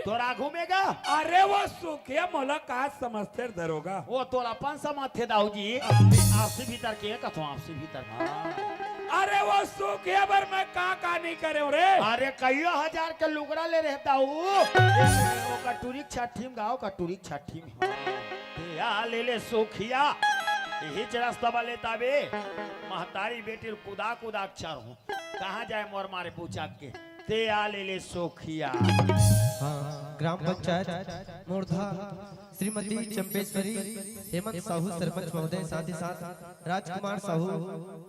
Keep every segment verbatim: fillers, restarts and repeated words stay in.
तोर आगू में गा? अरे वो सुखिया मोला का समझथे दरोगा? वो तोला अपन समझथे दाऊ जी। आपसी भीतर के कथो, आपसी भीतर। अरे वो सुखिया बर मैं का का नहीं करे हूँ रे? अरे कइयो हजार के लुगरा ले रहे दाऊ। ओकर टुरी छठी में गाओ का टुरी छठी में। तें आ ले ले सुखिया। इही रस्ता बा ले ताबे। महतारी बेटी ल कुदा कुदा के चरहूँ। कहाँ जाए मोर मारे पूछा के। तें आ ले ले सुखिया। हाँ, ग्राम पंचायत मोरधा श्रीमती चंपेश्वरी हेमंत साहू सरपंच महोदय, साथ ही साथ राजकुमार साहू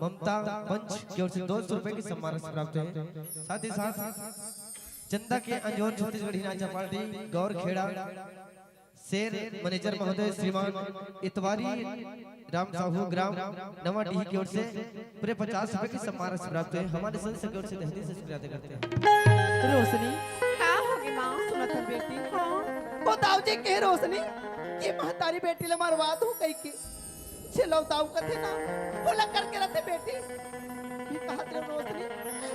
ममता पंच की ओर से दो सौ रुपए की सम्मान राशि प्राप्त है। साथ ही साथ चंदा के अंजोर छत्तीसगढ़ी नाचा पार्टी गौर खेड़ा शेर मैनेजर महोदय श्रीमान इतवारी राम साहू ग्राम नवा डीह की ओर से पूरे पचास रुपए की सम्मान राशि प्राप्त है। हमारे संस्था की ओर से तहे दिल से शुक्रिया अदा करते हैं। रोशनी, का होगे माँ? सुनत हस बेटी? हाँ। वो दाऊ जी कहे रोशनी कि महतारी बेटी ला मरवा दूँ कहिके। छेलव दाऊ कथे ना, ओला करके रथे बेटी। भी कहत रहे रोशनी,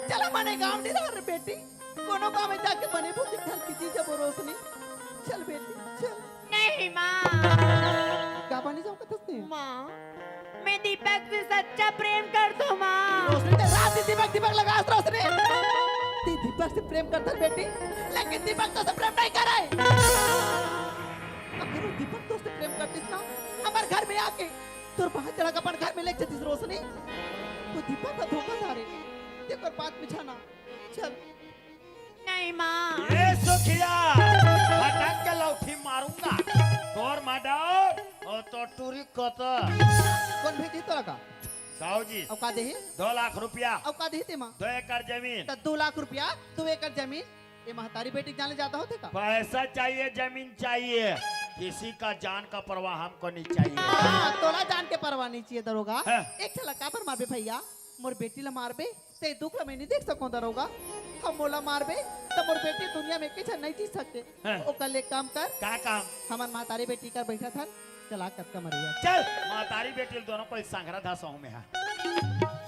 चला मने गाँव डहर रे बेटी। कोनो काम में जाके बने बुद्धि घर की चीज वो रोशनी। चल बेटी, चल। नहीं माँ। का बनी जाऊँ कथस ते? माँ, मैं दीपक से सच्चा प्रेम करथों माँ। रोशनी, ते रात दिन दीपक, दीपक लगास रोशनी। ते दीपक से प्रेम करथस बेटी, लेकिन दीपक तोसे प्रेम नहीं करे। अगर वो दीपक तोसे प्रेम करतिस ना, हमर घर में आके तोर बाँह चढ़ा के अपन घर में ले जतिस रोशनी। वो दीपक का धोखा था रे। ते ओकर बात बिछाना। चल। नहीं माँ। ए सुखिया, फटक के लौठी मारूंगा। तोर मडर और तोर टुरी कत। कोन भेजी तोला का? साहू जी। अउ का देही? दो लाख रुपया। अउ का देही ते माँ? दो एकड़ जमीन। त दो लाख रुपया, दो एकड़ जमीन, ये महतारी बेटी के जान ले जादा होथे का? पैसा चाहिए, जमीन चाहिए, किसी का जान का परवाह हमको नहीं चाहिए। हाँ, तोला जान के परवाह नहीं चाहिए दरोगा। हाँ। एक छला काबर मारबे भैया, मोर बेटी ला मारबे, ते दुख ला मैं नहीं देख सकूं दरोगा। हम मोला मारबे, त मोर बेटी दुनिया में किसी नहीं जी सकते। हाँ। ओकर ले काम कर। का काम? हमन महतारी बेटी कर बैठा थन, चला कतका मरिया। चल, महतारी बेटी दोनों कोई संघरा धसहूं मैं हा।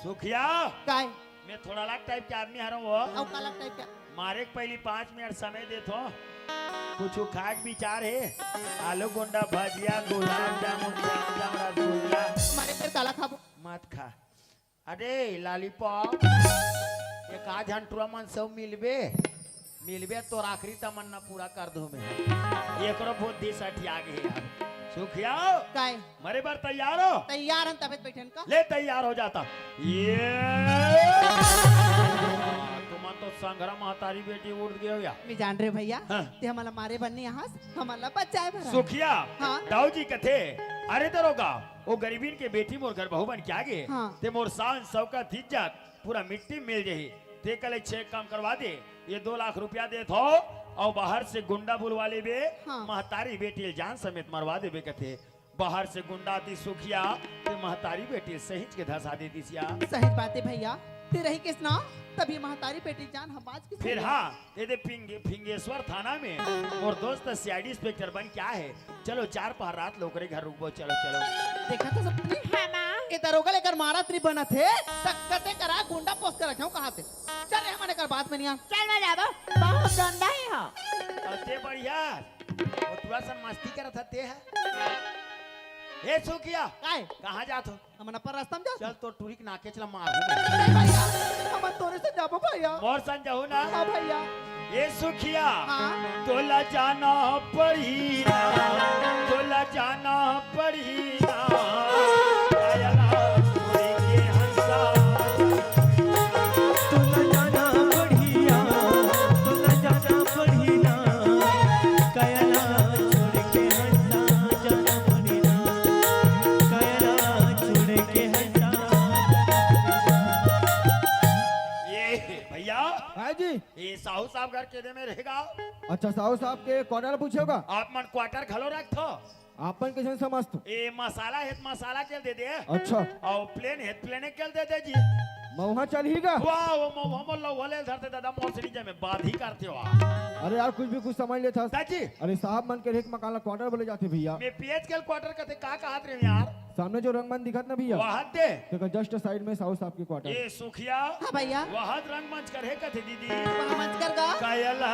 सुखिया। काय? मैं थोड़ा अलग टाइप के आदमी हरंव वो। अउ का अलग टाइप के? मारे के पहली पाँच मिनट समय देथों। कुछ खाए के विचार हे? आलू गुंडा भजिया, गुलाब जामुन, चमचम, रसगुल्ला। मारे फिर काला खाबो? मत खा। अरे लॉलीपॉप, एक आध झन टुरा मन से मिलबे, मिलबे तोर आखिरी तमन्ना पूरा कर दूं मैं। एकरो बुद्धि सठिया गे हे यार। सुखिया। काय? मरे बर तैयार हो? तैयार हन, तबे त बैठन का। ले तैयार हो जाता। ये तुमन तो संघरा महतारी बेटी उठ गए हो या? मैं जान रहे भैया, हाँ। ते हमला मारे बर नहीं आहस, हमला बचाए बर आहस। सुखिया, हाँ। दाऊ जी कथे, अरे दरोगा, वो गरीबिन के बेटी मोर घर बहू बन के आ गे, हाँ। ते मोर शान शौकत इज्जत पूरा मिट्टी में मिल जाही। ते कले छे काम करवा दे, ये दो लाख रुपया देथों, अउ बाहर से गुंडा बुलवा लेबे, हाँ। महतारी बेटी ल जान समेत मरवा देबे कथे। बाहर से गुंडा आतिस सुखिया, ते महतारी बेटी सहिंच के धसा दे दिस या। सही बात हे भैया, ते रही किस ना, तभी महतारी बेटी जान हम बाच के फिर सही। हाँ, ये दे फिंगे-, फिंगेश्वर थाना में मोर दोस्त सीआईडी इंस्पेक्टर बन के आए हे। चलो चार पहर रात ले ओकरे घर रुकबो, चलो, चलो। देखा तो सब नहीं? हाँ, माँ। ये दरोगा ले कर मारत नहीं बनत हे, त कते करा गुंडा पोस के रखे हो कहाँ से? चल रे, हमन एकर बात में नहीं आ। चल मैं जाबो, बहुत गंदा ही हो। अते बढ़िया। वो टुरा सन मस्ती करत हे ते ह। हे सुखिया, काय? कहाँ जात हो? हमन अपन रास्ता में जात चल, हन। तोर टुरी के नाकेच ला मारहूँ मैं। नहीं भैया, हमन तोरे से जाबो भैया। मोर सन जाहू ना? हाँ भैया। हे सुखिया, हाँ। तोला जाना पड़ही ना, तोला जाना पड़ही ना। कायला छोड़ के हंसा। तोला जाना पड़ही ना, तोला जाना पड़ही ना। कायला छोड़ के हंसा जाना पड़ही ना, कायला छोड़ के हंसा जाना पड़ही ना। ये भैया। हाँ जी। ये साहू साहब घर के दे में रहेगा। अच्छा, साहू साहब के क्वार्टर पूछेगा? आप मन क्वार्टर घलो रखथो? आपन कइसन समझथो? ए मसाला हे त मसाला के दे दे। अच्छा। अउ प्लेन हे त प्लेने के दे दे जी। मउहा चलही गा? वाह, वो मउहा मोर लउहा ले धरते दादा, मोर से नीचे में बात ही करते हो आप। अरे यार, कुछ भी कुछ समझ लेथस। दाजी। अरे साहब मन के रेख मकान ला क्वार्टर बोले जाथे भैया। मैं पेज के क्वार्टर कथे का कहत रहे यार? सामने जो रंगमंच दिखत ना भैया, वहां दे। तेकर just side में साहू साहब के क्वार्टर। ए सुखिया। हाँ भैया। वहां रंगमंच कर हे कथे दीदी। वहां मंच कर गा। कायला।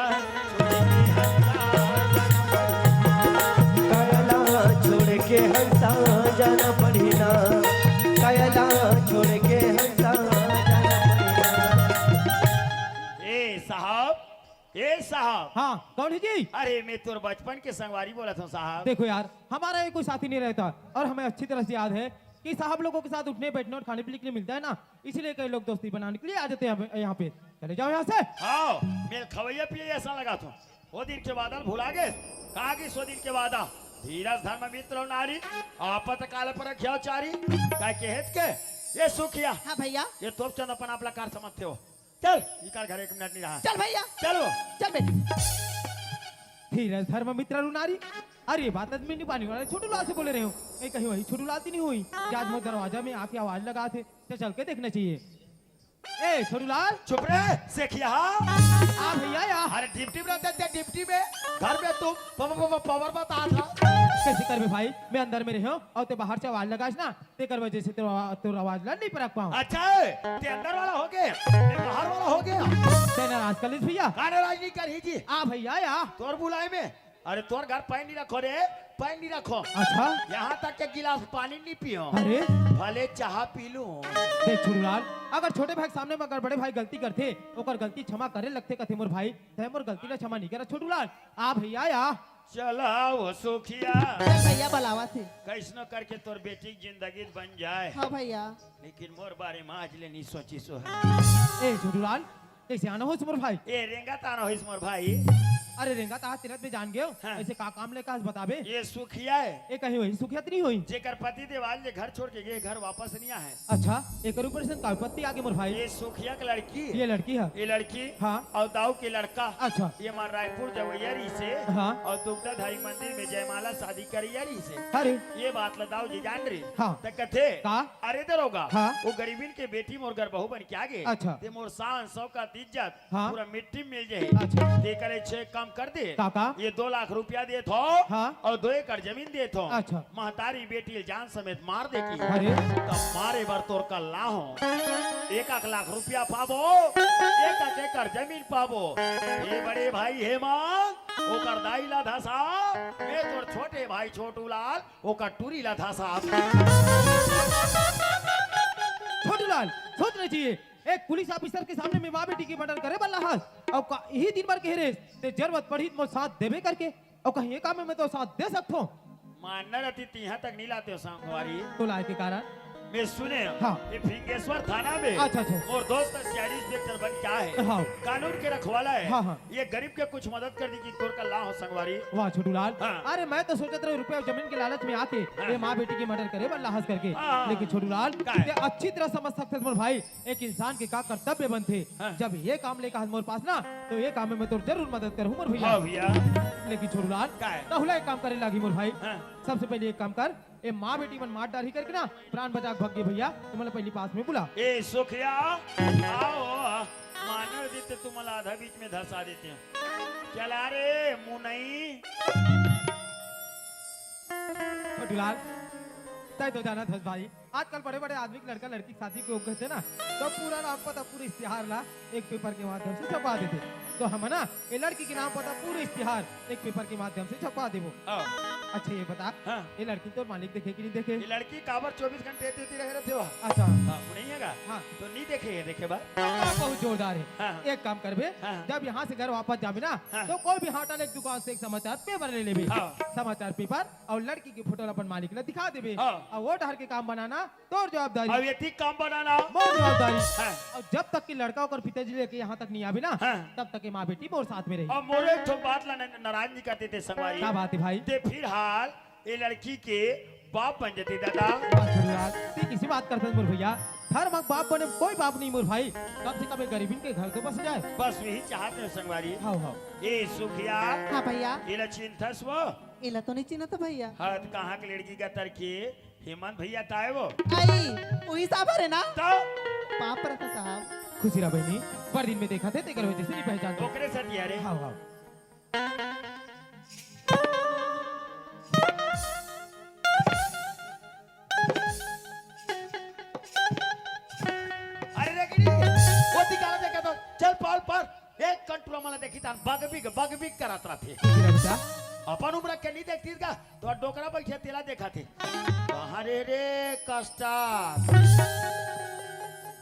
साहब। हाँ, कौन है जी? अरे, मैं तोर बचपन के संगवारी बोलत हूँ साहब। देखो यार, हमारा ये कोई साथी नहीं रहता और हमें अच्छी तरह से याद है कि साहब लोगों के साथ उठने, बैठने और खाने पीने के लिए मिलता है ना, इसीलिए कई लोग दोस्ती बनाने के लिए आ जाते हैं यहाँ पे। चले जाओ यहाँ से। हाँ, मेल खवैया पिए ऐसा लगा था। वो दिन के बादल भुला गए, कहा कि सौ दिन के वादा। धीरज धर्म मित्र और नारी, आपत काल पर रख्या चारी। काय के हेत के? ये सुखिया। हाँ भैया। ये तोप चंद अपन आपला कार समझते हो। चल, निकल घर, एक मिनट नहीं रहा। चल भैया। चलो। चल बेटी। धीरज धर्म मित्र और नारी। अरे, ये बात आदमी नहीं पानी वाला छोटू लाल से बोले रहे हो। ये कहीं वही छोटू लाल तो नहीं हुई कि आज मोर दरवाजा में आके आवाज लगा थे? तो चल के देखना चाहिए। ए छोटू लाल। चुप रे सेखिया। आ भैया या। अरे ड्यूटी में रहते थे, ड्यूटी में। घर में तुम प-, प-, प-, पावर बता था। कैसे करबे भाई, मैं अंदर में रहे हूँ और ते बाहर से आवाज लगास ना, तेकर वजह से तोर आवा-, तोर आवाज ला नहीं परख पाऊँ। अच्छा है, ते अंदर वाला हो गया, ते बाहर वाला हो गया। ते नाराज कर लीस भैया। का नाराज नहीं करी जी। आ भैया या। तोर बुलाए में। अरे तोर घर पानी नहीं रखो रे, पानी नहीं रखो। अच्छा। यहाँ तक के गिलास पानी नहीं पियो। अरे। भले चाह पी लूं। देख छोटू लाल, अगर छोटे भाई के सामने में अगर बड़े भाई गलती करथे, ओकर गलती क्षमा करे लगथे कथे मोर भाई। तै मोर गलती ला क्षमा नहीं करा छोटू लाल। आ भैया या। चला वो सुखिया। चल भैया, बलावा थे। कैसनो करके तोर बेटी की जिंदगी बन जाए। हाँ भैया। लेकिन मोर बारे में आज ले नहीं सोची सो है। ए छोटू लाल, कैसे आना होइस मोर भाई? ए रेंगत आना होइस मोर भाई। अरे रेंगत आज तीरथ में जान गयो। हाँ। ऐसे का काम लेकर आज बताबे? ये सुखिया है। ए कहीं वही सुखिया तो नहीं हुई? जेकर पति देव आज ले घर छोड़ के गए, घर वापस नहीं आए। अच्छा, एकर ऊपर से का विपत्ति आगे मोर भाई? ये सुखिया की लड़की। ये लड़की है? ये लड़की। हाँ। और दाऊ के लड़का। अच्छा। ये मार रायपुर जवैया रही से। हाँ। और दुग्धाधारी मंदिर में जयमाला शादी करिया रही से। अरे। ये बात ला दाऊ जी जान रही। हाँ। त कथे। का? अरे दरोगा। हाँ। वो गरीबिन के बेटी मोर घर बहू बन के आ गे। अच्छा। ते मोर शान शौकत इज्जत हाँ। पूरा मिट्टी में मिल जाए। अच्छा। ते करे छे काम कर दे। का, का? ये दो लाख रुपया देत हो हाँ। और दो एकड़ जमीन देत हो। अच्छा। महतारी बेटी जान समेत मार दे की। अरे। तब मारे बर तोर कल्ला हो। एक एक लाख रुपया पाबो, एक एक एकड़ जमीन पाबो। ये बड़े भाई हेमंत, ओकर दाई ला धसा, मैं तोर छोटे भाई छोटू लाल, ओकर टूरी ला धसा। छोटू लाल, सोचना चाहिए। एक पुलिस ऑफिसर के सामने में माँ बेटी के मर्डर करे वाला हस, और का, यही दिन भर कहे रे, ते जरूरत पड़ही त मोर साथ देबे करके, और कहीं ये काम में मैं तो साथ दे सकथो। मानना रहती तिहा तक नहीं लाते हो संगवारी। तो लाए के कारण? मैं सुने हाँ। ये फिंगेश्वर थाना में अच्छा, अच्छा। और दोस्त सीआईडी इंस्पेक्टर बन क्या है? हाँ। कानून के रखवाला है। हाँ, हाँ। ये गरीब के कुछ मदद कर दी कि तोर कल्ला हो संगवारी। वाह छोटू लाल। हाँ। अरे मैं तो सोचत रहे रुपया जमीन के लालच में आके हाँ। ये माँ बेटी के मर्डर करे वाला हस करके। हाँ। लेकिन छोटू लाल, का है? ते अच्छी तरह समझ सकते मोर भाई, एक इंसान के का कर्तव्य बनथे। हाँ। जब ये काम लेकर हस मोर पास ना, तो ये काम में मैं तोर जरूर मदद करहूँ मोर भैया। हाँ भैया। लेकिन छोटू लाल, का है? तहुला एक काम करे लागी मोर भाई। हाँ। सबसे पहले एक काम कर, ए माँ बेटी मन मार डारही करके ना प्राण बचा के भग गे भैया, तुमन ला पहली पास में बुला। ए सुखिया, आओ, मानर देते तुमन ला आधा बीच में धसा देते हैं। चला रे मुनई। छोटू लाल, तै तो जानत हस भाई, आजकल बड़े-बड़े आदमी के लड़का लड़की के शादी के ओ कहथे ना, तो पूरा नाम पता पूरा इश्तिहार ला एक पेपर के माध्यम से छपवा देथे। तो हम ना ये लड़की के नाम पता पूरा इश्तिहार एक पेपर के माध्यम से छपवा देबो। हाँ। अच्छा ये बता, हाँ। ये लड़की तोर मालिक देखे कि नहीं देखे? ये लड़की काबर चौबीस घंटे एती ओती रहे रहथे वह? अच्छा। हाँ, वो नहीं है का? हाँ। तो नहीं देखे है, देखे बा? हाँ, बहुत जोरदार है। हाँ। एक काम करबे, हाँ। जब यहाँ से घर वापस जाबे ना, हाँ। तो कोई भी होटल एक दुकान से एक समाचार पेपर ले लेबे। हाँ। समाचार पेपर और लड़की की फोटो ला अपन मालिक ला दिखा देबे। हाँ। और वो डहर के काम बनाना तोर जवाबदारी। अब ये ठीक काम बनाना। मोर जवाबदारी। हाँ। और जब तक कि लड़का ओकर पिताजी लेके यहाँ तक नहीं आबे ना, हाँ। तब तक ये माँ बेटी मोर साथ में रही। अब मोरे एक ठो बात ला न-, नाराज नहीं करते थे संगवारी। क्या बात है भाई? ते फिलहाल ये लड़की के बाप बन जाते दादा। बात सुन यार, ते किसी बात करते मोर भैया? धर्म के बाप बने कोई बाप नहीं मोर भाई। कम से कम एक गरीबिन के घर तो बस जाए। बस वही चाहत है संगवारी। हाँ, हाँ। ए सुखिया। हाँ भैया। एला चिन्हथस वो? एला तो नहीं चिन्हत भैया। हाँ, तो कहाँ के लड़की का तरकी? हेमंत भैया ताय वो। आई, वही साहब हरे ना? तो? पाँव परत हँव साहब। खुशी रह बहिनी, बड़ दिन में देखत हे, तेकर वजह से नहीं पहचान पाए। ओकरे साथ यार। हाँ, हाँ। अरे रे गिरी, वो दिखाला देखा तो, चल पाल पर, एक कंटूरा मला देखी तान, बगबिग, बगबिग करत रथे। खुशी रह बेटा। अपन उम्र के नहीं देखती का? तो डोकरा बैठे तेला देखा थे। अरे रे कष्टा।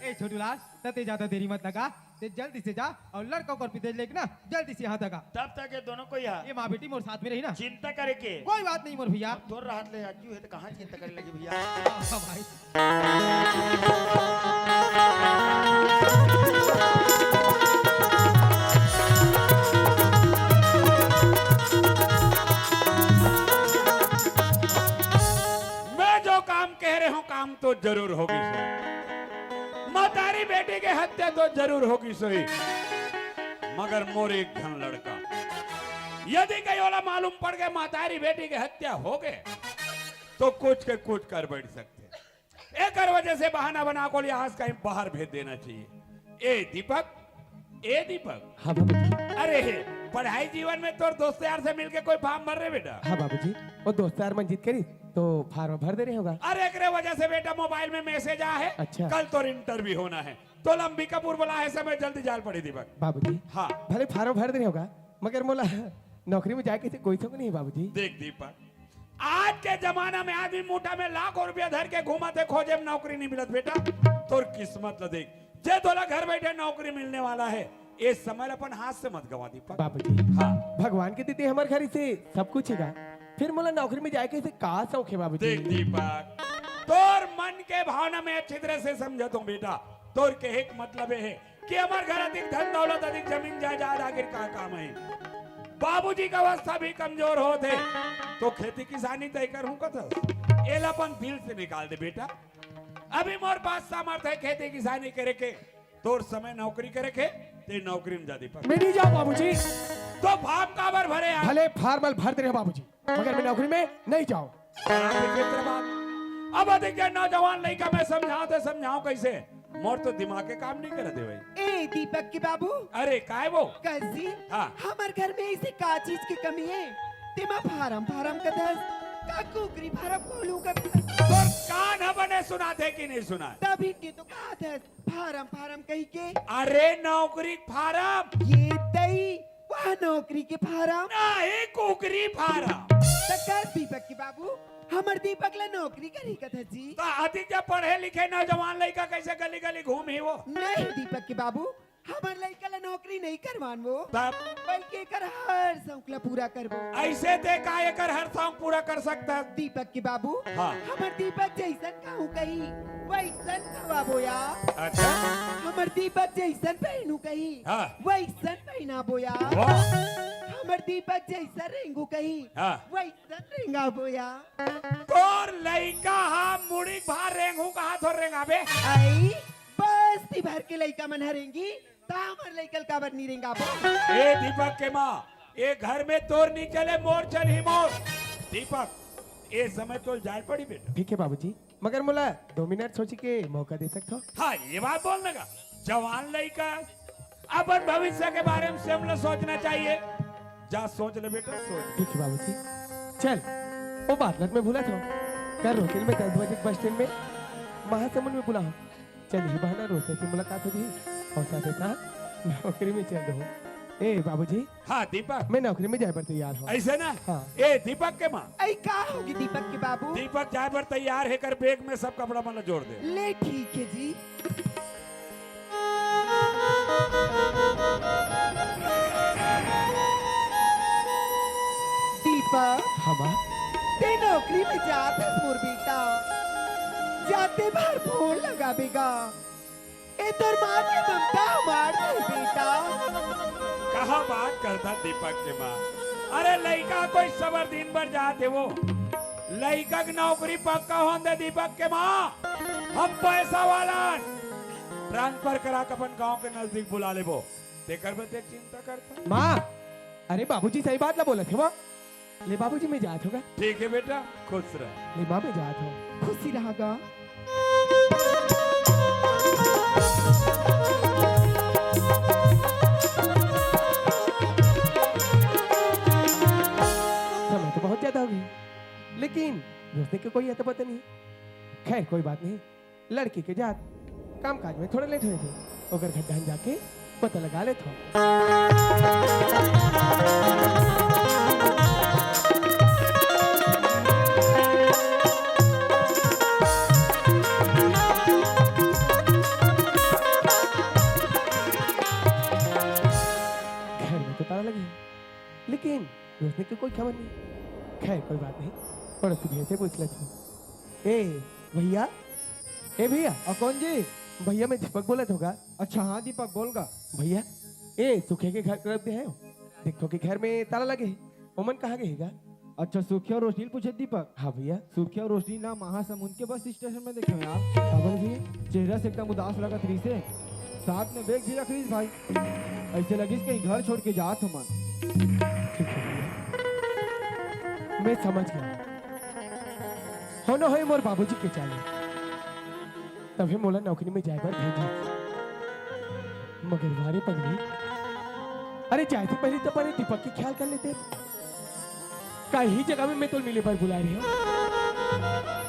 ए छोटू लाल, त ते ज्यादा देरी मत लगा, ते जल्दी से जा अउ लड़का ओकर पिता लेके ना जल्दी से यहाँ तक आ। तब तक ये दोनों कोई हा ये माँ बेटी मोर साथ में रही ना। चिंता करे के कोई बात नहीं मोर भैया। तोर रहत ले अज्जू हे त कहाँ चिंता करे लगी भैया? हाँ भाई। मैं जो काम कह रहे हूँ, काम तो जरूर होगी सही। मतारी बेटी के हत्या तो जरूर होगी सही, मगर मोर एक झन लड़का, यदि कहीं ओला मालूम पड़ गए मतारी बेटी के हत्या हो गए, तो कुछ के कुछ कर बैठ सकते। एकर वजह से बहाना बना को लिहाज कहीं बाहर भेज देना चाहिए। ए दीपक, ए दीपक। हाँ बाबूजी। अरे, पढ़ाई जीवन में तोर दोस्त यार से मिलके कोई फार्म भर रहे बेटा? हाँ बाबूजी, वो दोस्त यार मन जीत करी तो फार्म भर दे रहे होगा। अरे, एकरे वजह से बेटा मोबाइल में मैसेज आ है, अच्छा। कल तोर इंटरव्यू होना है, तो अंबिकापुर बोला है, समय जल्दी जाल पड़ी दीपक। बाबूजी, हाँ। भले फार्म भर दे रहे होगा, मगर मोला नौकरी में जाए के से कोई तो नहीं है बाबूजी। देख दीपक, आज के जमाना में आदमी मुठा में लाखों रुपया धर के घूमत हे, खोजे में नौकरी नहीं मिलत बेटा। तोर किस्मत ल देख, जे तोला घर बैठे नौकरी मिलने वाला है, ये समय ल अपन हाथ से मत गवा दीपक। बाबूजी, हाँ। भगवान के दीदी हमर घर से सब कुछ हेगा, फिर मोला नौकरी में जाए के से का शौक है बाबूजी? देख दीपक, तोर मन के भावना में अच्छी तरह से समझत हूँ बेटा। तोर कहे के मतलब ये है कि हमर घर अधिक धन दौलत, अधिक जमीन जायदाद आखिर का काम है? बाबूजी का अवस्था भी कमजोर होत हे, तो खेती किसानी तय करहूं कथस। एला अपन दिल से निकाल दे बेटा। अभी मोर पास सामर्थ है खेती किसानी करे के, तोर समय नौकरी करे के, ते नौकरी में जा दीपक। मैं नहीं जाऊं बाबूजी। तो फार्म काबर भरे यार? भले फार्म भर दे रहे हो बाबूजी, मगर मैं नौकरी में नहीं जाऊं। बड़ा विचित्र बात। अब अधिक ये नौजवान लइका मैं समझाऊं तो समझाऊं कैसे? मोर तो दिमाग के काम नहीं करत हे भाई। ए दीपक के बाबू। अरे काय वो? कस जी, हाँ। हमर घर में ऐसे का चीज की कमी है? तेमा फार्म फार्म कथस, का कुकरी फार्म खोलूं कथस? तोर कान ह बने सुनाथे कि नहीं सुनाय? तभी के तो कथस फार्म फार्म कही के। अरे नौकरी फार्म। ये दई, वह नौकरी के फार्म। नहीं, कुकरी फार्म। त कस दीपक के बाबू, हमर दीपक ला नौकरी करही कथस जी? त अधिक जब पढ़े लिखे नौजवान लइका कैसे गली गली घूमही वो? नहीं दीपक के बाबू, हमर लइका ला नौकरी नहीं करवान वो। तब? बल्कि एकर हर शौक ला पूरा करबो। ऐसे ते का एकर हर शौक पूरा कर सकथस? दीपक के बाबू, हाँ। हमर दीपक जैसन खाहूं कही, वैसन खवाबो या। अच्छा। हमर दीपक जैसन पहनूं कही, हाँ। वैसन पहनाबो या। वाह। हमर दीपक जैसन रेंगूं कही, हाँ। वैसन रेंगाबो या। तोर लइका हा मुड़ी भार रेंगहूं कहा थोर रेंगाबे? आई, बस्ती भर के लइका मन ह रेंगी, त हमर लइका ल काबर नी रेंगाबो? ए दीपक के माँ, ए घर में तोर नी चले, मोर चलही मोर। दीपक, ए समय तोल जाय पड़ी बेटा। ठीक है बाबूजी, मगर मोला दो मिनट सोचे के मौका दे सकथो? हाँ, ये बात बोलने का। जवान लइका, अपन भविष्य के बारे में स्वयं ला सोचना चाहिए। जा सोच ले बेटा, सोच। ठीक है बाबूजी। चल, वो बात लग मैं भूला था। कल रोहिल में दस बजे बस स्टैंड में महासमुंद में बुला हूँ। चल, ये बहाना रोहिल से मुलाकात हो जाही और साथ ही साथ नौकरी में चल रहूँ। ए बाबूजी, हाँ दीपक। मैं नौकरी में जाए बर तैयार हूँ। ऐसे ना? हाँ। ए दीपक के माँ। ऐ का होगी दीपक के बाबू? दीपक जाए बर तैयार हे, कर बैग में सब कपड़ा मन ला जोड़ दे। ले ठीक है जी। दीपक। हाँ माँ। ते नौकरी में जात हस मोर बेटा, जाते बार फोन लगाबे गा। ए तोर माँ के ममता मार दे बेटा। कहा बात करता दीपक के माँ। अरे लइका कोई सबर दिन भर जात हे वो। लइका के नौकरी पक्का होन दे दीपक के माँ। हम पैसा वाला ट्रांसफर करा के अपन गांव के नजदीक बुला लेबो। तेकर बर ते चिंता करता। माँ, अरे बाबूजी सही बात ला बोलत हे वो। ले बाबूजी, मैं जात हूँ गा। ठीक है बेटा, खुश रह। ले माँ, मैं जात हूँ। खुशी रहा गा। समय तो बहुत ज्यादा हो गई, लेकिन रोकने के कोई अता पता नहीं। खैर, कोई बात नहीं। लड़की के जात काम काज में थोड़ा लेट होए थे, ओकर घर धान जाके पता लगा लेत हो। रोशनी के कोई खबर नहीं। खैर, कोई बात नहीं, पड़ोसी भैया से पूछ लेता हूँ। ए भैया, ए भैया। आ, कौन जी? भैया, मैं दीपक बोलत हों का। अच्छा हाँ दीपक, बोल गा। भैया, ए सुखिया के घर तरफ दे आयो। देखो कि घर में ताला लगे हे, ओमन कहाँ गे हे गा? अच्छा, सुखिया अउ रोशनी ल पूछे दीपक। हाँ भैया। सुखिया अउ रोशनी ना महासमुंद के बस स्टेशन में देखे हों यार। काबर भैया? चेहरा से एकदम उदास लगत रहिस हे, साथ में बैग भी रख रहिस भाई। ऐसे लगिस कहीं घर छोड़ के जात हों मन। ठीक है भैया, मैं समझ गया। होना होही मोर बाबूजी के चाल हे, तभे मोला नौकरी में जाए बर भेजिस। मगर वा रे पगली, अरे जाए से पहले तो अपन दीपक के ख्याल कर लेते। का इही जगह में मैं तोला मिले बर बुलाए रहेंव?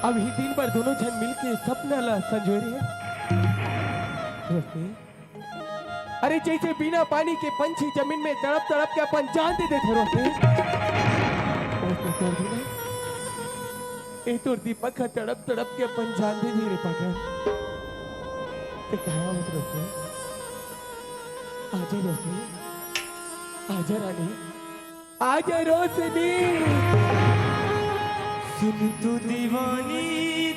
अभी दिन भर दूनों झन मिल के सपना ला संजोए रहेन। रोशनी, अरे जइसे बिना पानी के पंछी जमीन में तड़प तड़प के अपन जान दे देथे रोशनी। ओइसे तोर भी ना, ए तोर दीपक ह तड़प तड़प के अपन जान दे दिही रे पागल। ते कहाँ हस रोशनी? आजा रोशनी, आजा रानी, आजा रोशनी। सुन तू दीवानी,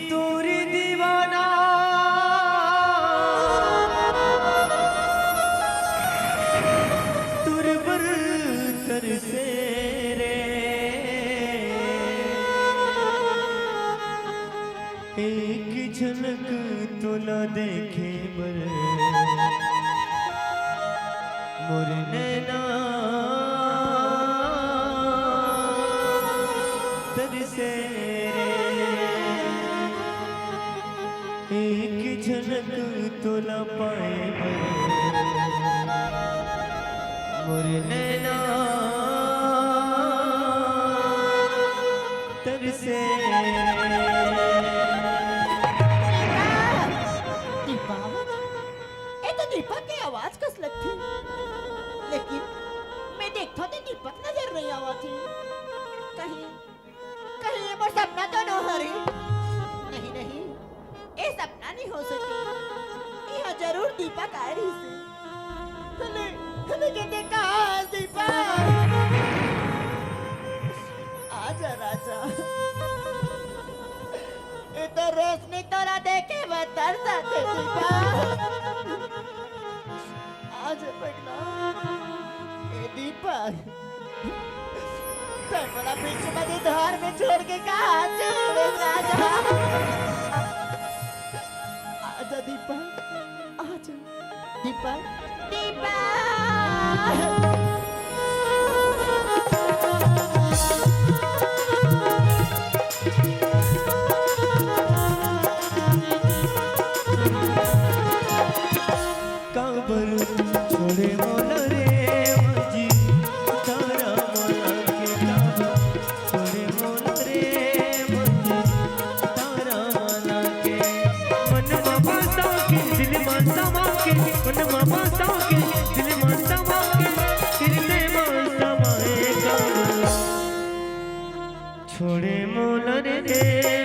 तोर दीवाना तोर बर तरसे रे। एक झलक तोला देखे बर मोर नैना तरसे रे। एक झलक तोला पाए बर मोर नैना तरसे रे। दीपक, ए तो दीपक के आवाज कस लगथे, लेकिन मैं देखथों ते दीपक नजर नहीं आवत हे। कहीं, कहीं ये मोर सपना तो नो हरे? नहीं, नहीं, ये सपना नहीं हो सके। यहाँ जरूर दीपक आए रहिसे। हले, हले के देखा दीपक। आजा राजा। ए तो रोशनी तोला देखे बर तरसत हे दीपक। आजा पगला। ए दीपक, तैं मोला बीच मझधार में छोड़ के कहाँ चले रे राजा? आजा दीपक, आजा। दीपक, दीपक। काबर छोड़े मोला रे मझधार मला के, काबर छोड़े मोला रे मझधार मला के। मन मा बसा के, दिल मा समा के, मन मा बसा के, दिल मा समा के, दिल मा समाए काबर। छोड़े मोला रे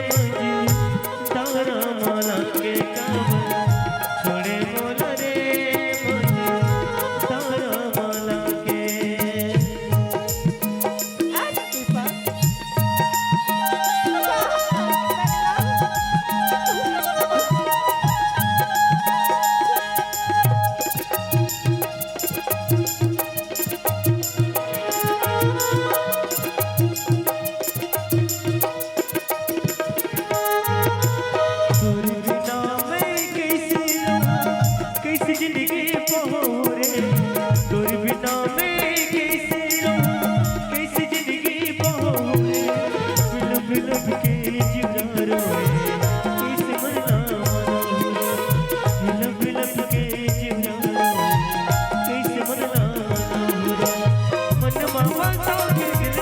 मझधार मला के काबर। छोड़े मोला रे मझधार मला के। तोर बिना मैं कइसे रहूं, कइसे जिंदगी पाहूं रे। तोर बिना मैं कइसे रहूं, कइसे जिंदगी पाहूं रे। बिलख बिलख के जिउरा रोए, कइसे मन ला मनाहूं रे। बिलख बिलख के जिउरा रोए, कइसे मन ला मनाहूं रे। मन मा बसा के दिल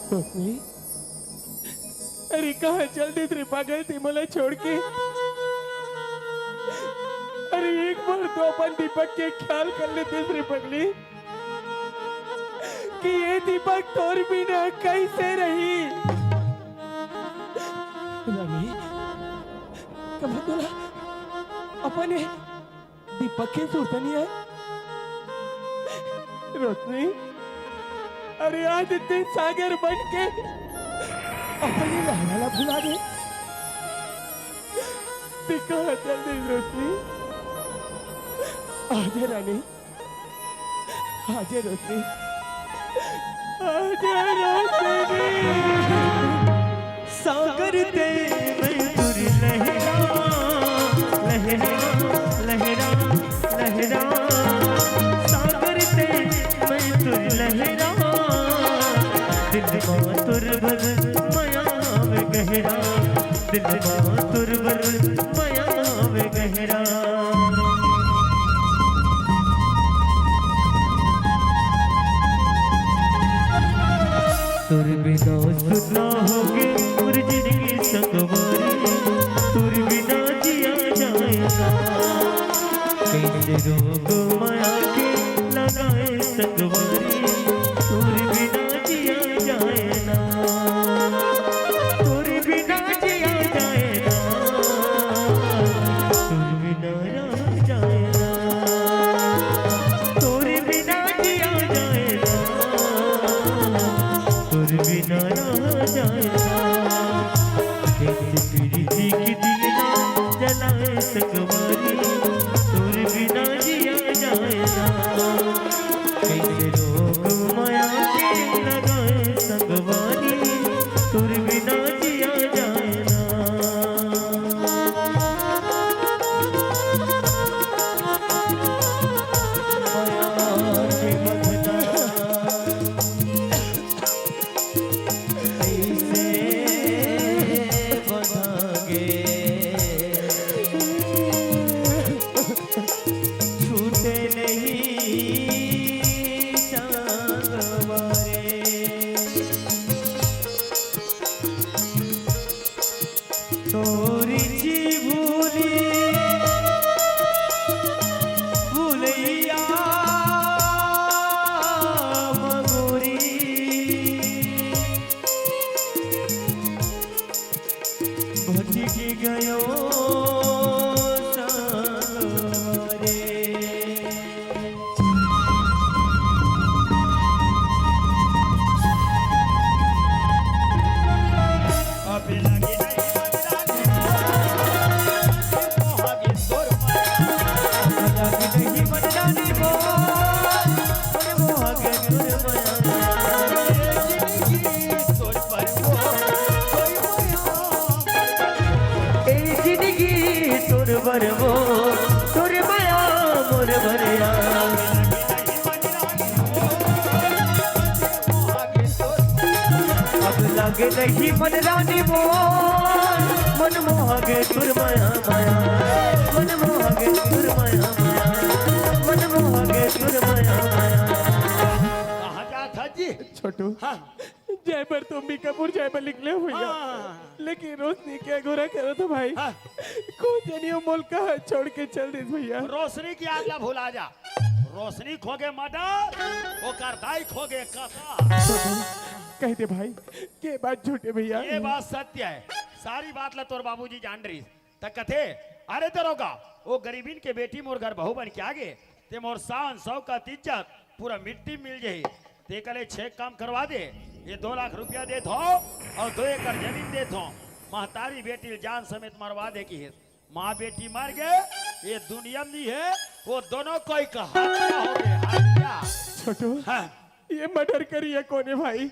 रोशनी, अरे कहाँ चल देस रे पागल तें मोला छोड़ के? अरे एक बार तो अपन दीपक के ख्याल कर लेतेस रे पगली, कि ये दीपक तोर बिना कैसे रही? रानी, कब तोला अपन दीपक के सुरता नइ आय? रोशनी, अरे आज तें सागर बन के अपने लहरा ला भुला दे। तें कहाँ चल देस रोशनी? आजा रानी, आजा रोशनी, आजा रोशनी। सागर ते मैं तुर लहरा, लहरा, लहरा, लहरा। सागर ते मैं तुर लहरा, दिल मा तुर भर मया में गहरा, दिल मा तुर भर मया में गहरा। तोर बिना सुना होगे मोर जिनगी संगवारी, तोर बिना जिया जाए ना। कैसे रोग माया के लगाए संगवारी, तोर बिना जिया जाए ना। तोर बिना जिया जाए ना। तोर बिना रहा जाए ना। तोर बिना जिया जाए ना। तोर बिना रहा जाए ना। कैसे प्रीति की दिया जलाए संगवारी, तोर बिना जिया जाए ना। कैसे रोग माया के लगाए संगवारी, तोर बिना जिया जाए ना। माया के बंधना ऐसे बंधागे, छूटे नहीं संगवारी। तोरी जी भूली भूलैया मगोरी, भटकी गयो संगवारी। ए जिंदगी तोर बर वो, तोर मया मोर बरया। अब लागे नहीं मन रानी मोर, मन मोहगे तोर मया मया, मन मोहगे तोर मया मया, मन मोहगे तोर मया मया। कहाँ जात हस जी? छोटू। हाँ। जाए बर तो अंबिकापुर जाए बर निकले हो भैया। हाँ। लेकिन रोशनी के अगोरा करत हो भाई। हाँ। कोन जनी मोला कहाँ छोड़ के चल दिस भैया। रोशनी के याद ला भुला जा। रोशनी के होगे मर्डर, ओकर दाई के होगे कत्ल। कह दे भाई, के बात झूठ हे भैया? ये बात सत्य हे। सारी बात ला तोर बाबूजी जान रहिस। त कथे, "अरे दरोगा, ओ गरीबिन के बेटी मोर घर बहू बन के आगे, ते मोर शान, शौकत, इज्जत पूरा मिट्टी में मिल जाही। ते कले छे काम करवा दे, ये दो लाख रुपया देत हो अउ दो एकड़ जमीन देत हो, महतारी बेटी ल जान समेत मरवा दे," किहिस। माँ बेटी मर गे, ये दुनिया में नहीं हे, वो दोनों कोई का हत्या हो गे, हत्या। छोटू, हाँ। ये मर्डर करिया कोन हे भाई?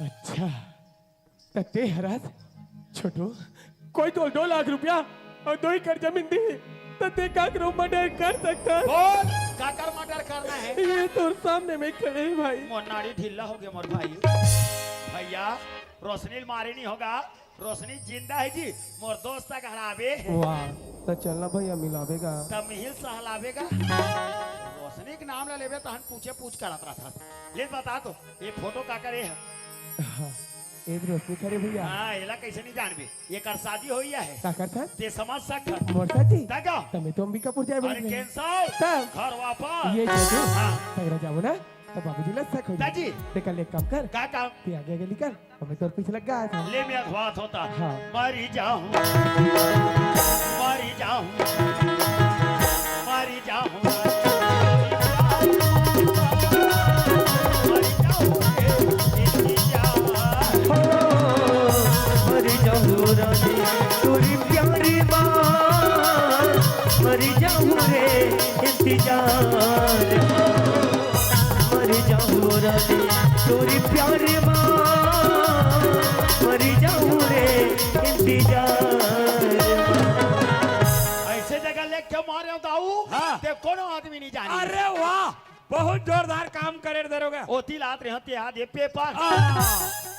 अच्छा, त ते हरस छोटू, कोई तो दो लाख रुपया अउ दो एकड़ जमीन दिही, त ते काकरो मर्डर कर सकथस। बोल, काकर मर्डर करना हे? ये तोर सामने में खड़े हे भाई। मोर नाड़ी ढीला हो गे मोर भाई। भैया, रोशनी ल मारे नहीं होगा, रोशनी जिंदा हे जी, मोर दोस्त का घर आबे। वाह, त चलना भैया मिलाबे गा। त मिहिल सहलाबे गा। सनी के नाम ला लेबे तहन पूछे पूछ करत रहत हस। ले बता तो, ये फोटो काकर हे? हाँ, ए रोशनी खरे भैया। हाँ, एला कैसे नहीं जानबे? एकर शादी होई हे। काकर साथ? ते समझ सकत। मोर साथ जी? तगा? तमे तो अंबिकापुर जाए अरे बोले। Cancel। तब? घर वापस। ये जो तू हाँ। सगरा जाबो ना, तो बाबूजी ला शक हो जाए। जी। तेकर ले एक काम कर। का काम? ते आगे आगे निकल। अबे तोर पीछे लग गया था। ले मैं अखवात होता। हाँ। मरी जाऊं, मरी जाऊं, मरी जाऊं। मरी जाऊं रे, इतनी जान। हो, मरी जाऊं रानी, तोरी प्यारी माँ। मरी जाऊं रे, इंतजार। मरी जाऊं रानी, तोरी प्यारी माँ। मरी जाऊं रे, इंतजार। ऐसे जगह लेके मारे हो दाऊ, हाँ। ते कोनो आदमी नहीं जानी। अरे वाह, बहुत जोरदार काम करे रे दरोगा। ओती लात रहे ते याद ये paper। हाँ,